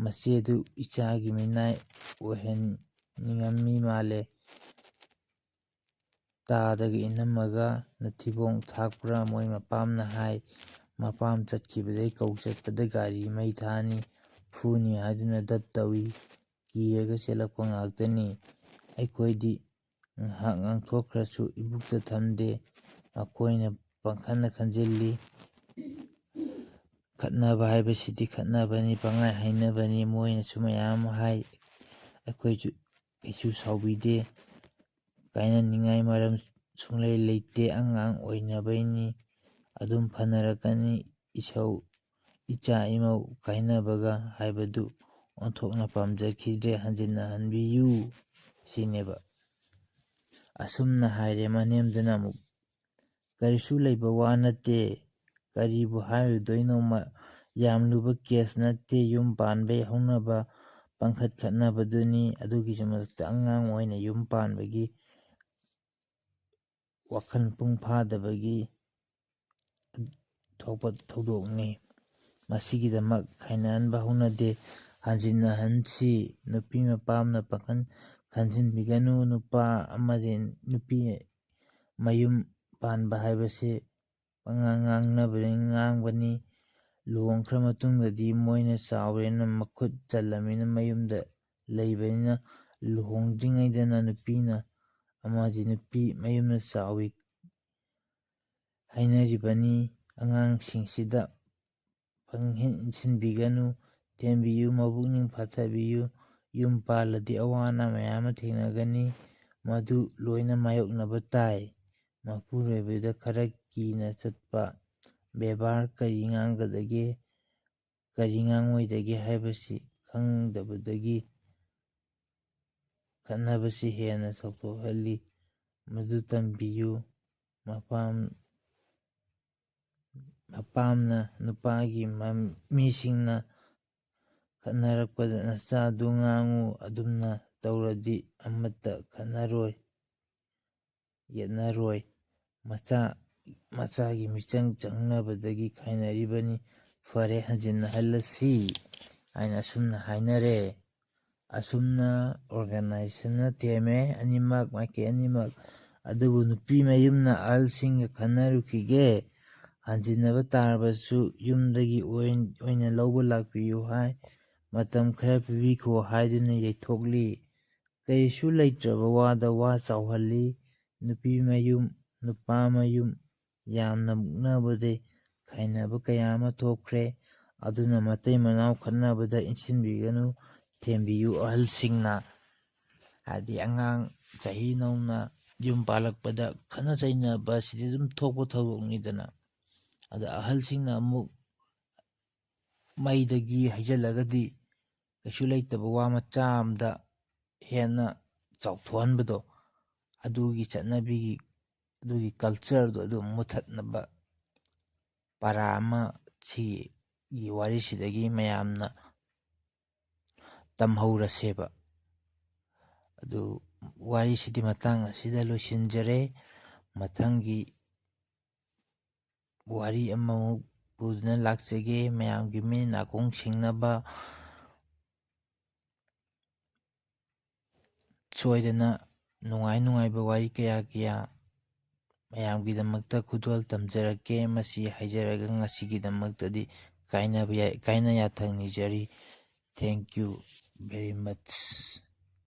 ꯃꯆꯦꯗꯨ ꯏꯆꯥꯒꯤ ꯃꯤꯅꯥꯏ ꯑꯣꯏꯍꯟꯅꯤꯡꯉꯝꯃꯤ ꯃꯥꯜꯂꯦ꯫ ꯇꯥꯗꯒ ꯏꯅꯝꯃꯒ ꯅꯊꯤꯕꯣꯡ ꯊꯥꯛꯄ꯭ꯔꯥ? ꯃꯣꯏ ꯃꯄꯥꯝꯅ ꯍꯥꯏ꯫ ꯃꯄꯥꯝ ꯆꯠꯈꯤꯕꯗꯩ ꯀꯧ ꯆꯠꯄꯗ ꯒꯥꯔꯤ ꯃꯩ ꯊꯥꯅꯤ, ꯐꯨꯅꯤ ꯍꯥꯏꯗꯨꯅ ꯗꯞ ꯇꯧꯏ꯫ ꯀꯤꯔꯒ ꯆꯦꯜꯂꯛꯄ ꯉꯥꯛꯇꯅꯤ꯫ ꯑꯩꯈꯣꯏꯗꯤ ꯉꯥꯏꯍꯥꯛ ꯉꯥꯡꯊꯣꯛꯈ꯭ꯔꯁꯨ ꯏꯕꯨꯛꯇ ꯊꯝꯗꯦ꯫ ꯃꯈꯣꯏꯅ ꯄꯪꯈꯟꯗ ꯈꯟꯖꯤꯜꯂꯤ꯫ ꯈꯠꯅꯕ ꯍꯥꯏꯕꯁꯤꯗꯤ ꯈꯠꯅꯕꯅꯤ, ꯄꯪꯍꯥꯏ ꯍꯥꯏꯅꯕꯅꯤ꯫ ꯃꯣꯏꯅꯁꯨ ꯃꯌꯥꯝ ꯑꯃ ꯍꯥꯏ, ꯑꯩꯈꯣꯏꯁꯨ ꯀꯩꯁꯨ ꯁꯥꯎꯕꯤꯗꯦ꯫ ꯀꯥꯏꯅꯅꯤꯡꯉꯥꯏ ꯃꯔꯝ ꯁꯨꯡꯂꯩ ꯂꯩꯇꯦ꯫ ꯑꯉꯥꯡ ꯑꯣꯏꯅꯕꯩꯅꯤ꯫ ꯑꯗꯨꯝ ꯐꯅꯔꯛꯀꯅꯤ꯫ ꯏꯁꯧ, ꯏꯆꯥ ꯏꯃꯧ ꯀꯥꯏꯅꯕꯒ ꯍꯥꯏꯕꯗꯨ ꯑꯣꯟꯊꯣꯛꯅ ꯄꯥꯝꯖꯈꯤꯗ꯭ꯔꯦ꯫ ꯍꯟꯖꯤꯟꯅ ꯍꯟꯕꯤꯌꯨ ꯁꯤꯅꯦꯕ꯫ ꯑꯁꯨꯝꯅ ꯍꯥꯏꯔꯦ꯫ ꯃꯅꯦꯝꯗꯨꯅ ꯑꯃꯨꯛ, "ꯀꯔꯤꯁꯨ ꯂꯩꯕ ꯋꯥ ꯅꯠꯇꯦ꯫ ꯀꯔꯤꯕꯨ ꯍꯥꯏꯔꯨꯗꯣꯏꯅꯣ? ꯃ-, ꯌꯥꯝ ꯂꯨꯕ ꯀꯦꯁ ꯅꯠꯇꯦ꯫ ꯌꯨꯝ ꯄꯥꯟꯕꯩ ꯍꯧꯅꯕ ꯄꯪꯈꯠ ꯈꯠꯅꯕꯗꯨꯅꯤ꯫ ꯑꯗꯨꯒꯤꯁꯨ ꯃꯊꯛꯇ ꯑꯉꯥꯡ ꯑꯣꯏꯅ ꯌꯨꯝ ꯄꯥꯟꯕꯒꯤ ꯋꯥꯈꯜ ꯃꯄꯨꯡ ꯐꯥꯗꯕꯒꯤ ꯊꯣꯛꯄ ꯊꯧꯗꯣꯛꯅꯤ꯫ ꯃꯁꯤꯒꯤꯗꯃꯛ ꯈꯥꯏꯅꯍꯟꯕ ꯍꯧꯅꯗꯦ꯫ ꯍꯟꯖꯤꯟꯅꯍꯟꯁꯤ꯫ ꯅꯨꯄꯤ ꯃꯄꯥꯝꯅ ꯄꯥꯈꯟ ꯈꯟꯖꯤꯟꯕꯤꯒꯅꯨ꯫ ꯅꯨꯄꯥ ꯑꯃꯗꯤ ꯅꯨꯄꯤ ꯃꯌꯨꯝ ꯄꯥꯟꯕ ꯍꯥꯏꯕꯁꯤ ꯄꯉꯥꯡ ꯉꯥꯡꯅꯕꯅꯤ, ꯉꯥꯡꯕꯅꯤ꯫ ꯂꯨꯍꯣꯡꯈ꯭ꯔ ꯃꯇꯨꯡꯗꯗꯤ ꯃꯣꯏꯅ ꯆꯥꯎꯔꯦꯅ, ꯃꯈꯨꯠ ꯆꯜꯂꯃꯤꯅ, ꯃꯌꯨꯝꯗ ꯂꯩꯕꯅꯤꯅ, ꯂꯨꯍꯣꯡꯗ꯭ꯔꯤꯉꯩꯗꯅ ꯅꯨꯄꯤꯅ ꯑꯃꯗꯤ ꯅꯨꯄꯤ ꯃꯌꯨꯝꯅ ꯆꯥꯎꯏ ꯍꯥꯏꯅꯔꯤꯕꯅꯤ꯫ ꯑꯉꯥꯡꯁꯤꯡꯁꯤꯗ ꯄꯪꯍꯦꯟ ꯏꯟꯁꯤꯟꯕꯤꯒꯅꯨ, ꯊꯦꯝꯕꯤꯌꯨ, ꯃꯄꯨꯛꯅꯤꯡ ꯐꯥꯊꯕꯤꯌꯨ꯫ ꯌꯨꯝ ꯄꯥꯜꯂꯗꯤ ꯑꯋꯥ ꯑꯅꯥ ꯃꯌꯥꯝ ꯑꯃ ꯊꯦꯡꯅꯒꯅꯤ, ꯃꯗꯨ ꯂꯣꯏꯅ ꯃꯥꯌꯣꯛꯅꯕ ꯇꯥꯏ꯫ ꯃꯄꯨꯔꯣꯏꯕꯗ ꯈꯔ ꯀꯤꯅ ꯆꯠꯄ, ꯕꯦꯕꯥꯔ ꯀꯔꯤ ꯉꯥꯡꯒꯗꯒꯦ, ꯀꯔꯤ ꯉꯥꯡꯉꯣꯏꯗꯒꯦ ꯍꯥꯏꯕꯁꯤ ꯈꯪꯗꯕꯗꯒꯤ ꯈꯠꯅꯕꯁꯤ ꯍꯦꯟꯅ ꯆꯥꯎꯊꯣꯛꯍꯜꯂꯤ꯫ ꯃꯗꯨ ꯇꯝꯕꯤꯌꯨ꯫ ꯃꯄꯥꯝ-, ꯃꯄꯥꯝꯅ ꯅꯨꯄꯥꯒꯤ ꯃꯝ-, ꯃꯤꯁꯤꯡꯅ ꯈꯠꯅꯔꯛꯄꯗ ꯅꯆꯥꯗꯨ ꯉꯥꯡꯉꯨ, ꯑꯗꯨꯝꯅ ꯇꯧꯔꯗꯤ ꯑꯃꯠꯇ ꯈꯠꯅꯔꯣꯏ, ꯌꯦꯠꯅꯔꯣꯏ꯫ ꯃꯆꯥ ꯃꯆꯥꯒꯤ ꯃꯤꯆꯪ ꯆꯪꯅꯕꯗꯒꯤ ꯈꯥꯏꯅꯔꯤꯕꯅꯤ꯫ ꯐꯔꯦ, ꯍꯟꯖꯤꯟꯅꯍꯜꯂꯁꯤ ꯍꯥꯏꯅ ꯑꯁꯨꯝꯅ ꯍꯥꯏꯅꯔꯦ꯫ ꯑꯁꯨꯝꯅ organization ꯅ ꯊꯦꯝꯃꯦ ꯑꯅꯤꯃꯛ, ꯃꯥꯏꯀꯩ ꯑꯅꯤꯃꯛ꯫ ꯑꯗꯨꯕꯨ ꯅꯨꯄꯤ ꯃꯌꯨꯝꯅ ꯑꯍꯜꯁꯤꯡꯒ ꯈꯟꯅꯔꯨꯈꯤꯒꯦ, ꯍꯟꯖꯤꯟꯅꯕ ꯇꯥꯔꯕꯁꯨ ꯌꯨꯝꯗꯒꯤ ꯑꯣꯏ-, ꯑꯣꯏꯅ ꯂꯧꯕ ꯂꯥꯛꯄꯤꯌꯨ ꯍꯥꯏ꯫ ꯃꯇꯝ ꯈꯔ ꯄꯤꯕꯤꯈꯣ ꯍꯥꯏꯗꯨꯅ ꯌꯩꯊꯣꯛꯂꯤ꯫ ꯀꯔꯤꯁꯨ ꯂꯩꯇ꯭ꯔꯕ ꯋꯥꯗ ꯋꯥ ꯆꯥꯎꯍꯜꯂꯤ꯫ ꯅꯨꯄꯤ ꯃꯌꯨꯝ, ꯅꯨꯄꯥ ꯃꯌꯨꯝ ꯌꯥꯝꯅ ꯃꯨꯛꯅꯕꯗꯩ ꯈꯥꯏꯅꯕ ꯀꯌꯥ ꯑꯃ ꯊꯣꯛꯈ꯭ꯔꯦ꯫ ꯑꯗꯨꯅ ꯃꯇꯩ ꯃꯅꯥꯎ ꯈꯠꯅꯕꯗ ꯏꯟꯁꯤꯟꯕꯤꯒꯅꯨ, ꯊꯦꯝꯕꯤꯌꯨ ꯑꯍꯜꯁꯤꯡꯅ꯫ ꯍꯥꯏꯗꯤ ꯑꯉꯥꯡ ꯆꯍꯤ ꯅꯧꯅ ꯌꯨꯝ ꯄꯥꯜꯂꯛꯄꯗ ꯈꯠꯅ ꯆꯩꯅꯕ ꯑꯁꯤꯗꯤ ꯑꯗꯨꯝ ꯊꯣꯛꯄ ꯊꯧꯗꯣꯛꯅꯤꯗꯅ꯫ ꯑꯗ ꯑꯍꯜꯁꯤꯡꯅ ꯑꯃꯨꯛ ꯃꯩꯗꯒꯤ ꯍꯩꯖꯤꯜꯂꯒꯗꯤ ꯀꯩꯁꯨ ꯂꯩꯇꯕ ꯋꯥ ꯃꯆꯥ ꯑꯃꯗ ꯍꯦꯟꯅ ꯆꯥꯎꯊꯣꯛꯍꯟꯕꯗꯣ, ꯑꯗꯨꯒꯤ ꯆꯠꯅꯕꯤꯒꯤ, ꯑꯗꯨꯒꯤ culture ꯗꯣ ꯑꯗꯨ ꯃꯨꯊꯠꯅꯕ ꯄꯔꯥ ꯑꯃ ꯁꯤꯒꯤ ꯋꯥꯔꯤꯁꯤꯗꯒꯤ ꯃꯌꯥꯝꯅ ꯇꯝꯍꯧꯔꯁꯦꯕ꯫ ꯑꯗꯨ ꯋꯥꯔꯤꯁꯤꯗꯤ ꯃꯇꯥꯡ ꯑꯁꯤꯗ ꯂꯣꯏꯁꯤꯟꯖꯔꯦ꯫ ꯃꯊꯪꯒꯤ ꯋꯥꯔꯤ ꯑꯃꯃꯨꯛ ꯄꯨꯗꯨꯅ ꯂꯥꯛꯆꯒꯦ꯫ ꯃꯌꯥꯝꯒꯤ ꯃꯤꯠ ꯅꯥꯀꯣꯡ ꯁꯤꯡꯅꯕ ꯁꯣꯏꯗꯅ ꯅꯨꯡꯉꯥꯏ ꯅꯨꯡꯉꯥꯏꯕ ꯋꯥꯔꯤ ꯀꯌꯥ ꯀꯌꯥ ꯃꯌꯥꯝꯒꯤꯗꯃꯛꯇ ꯈꯨꯗꯣꯜ ꯇꯝꯖꯔꯛꯀꯦ꯫ ꯃꯁꯤ ꯍꯥꯏꯖꯔꯒ ꯉꯁꯤꯒꯤꯗꯃꯛꯇꯗꯤ ꯀꯥꯏꯅꯕ ꯌꯥꯏ-, ꯀꯥꯏꯅ ꯌꯥꯊꯪ ꯅꯤꯖꯔꯤ꯫ Thank you very much꯫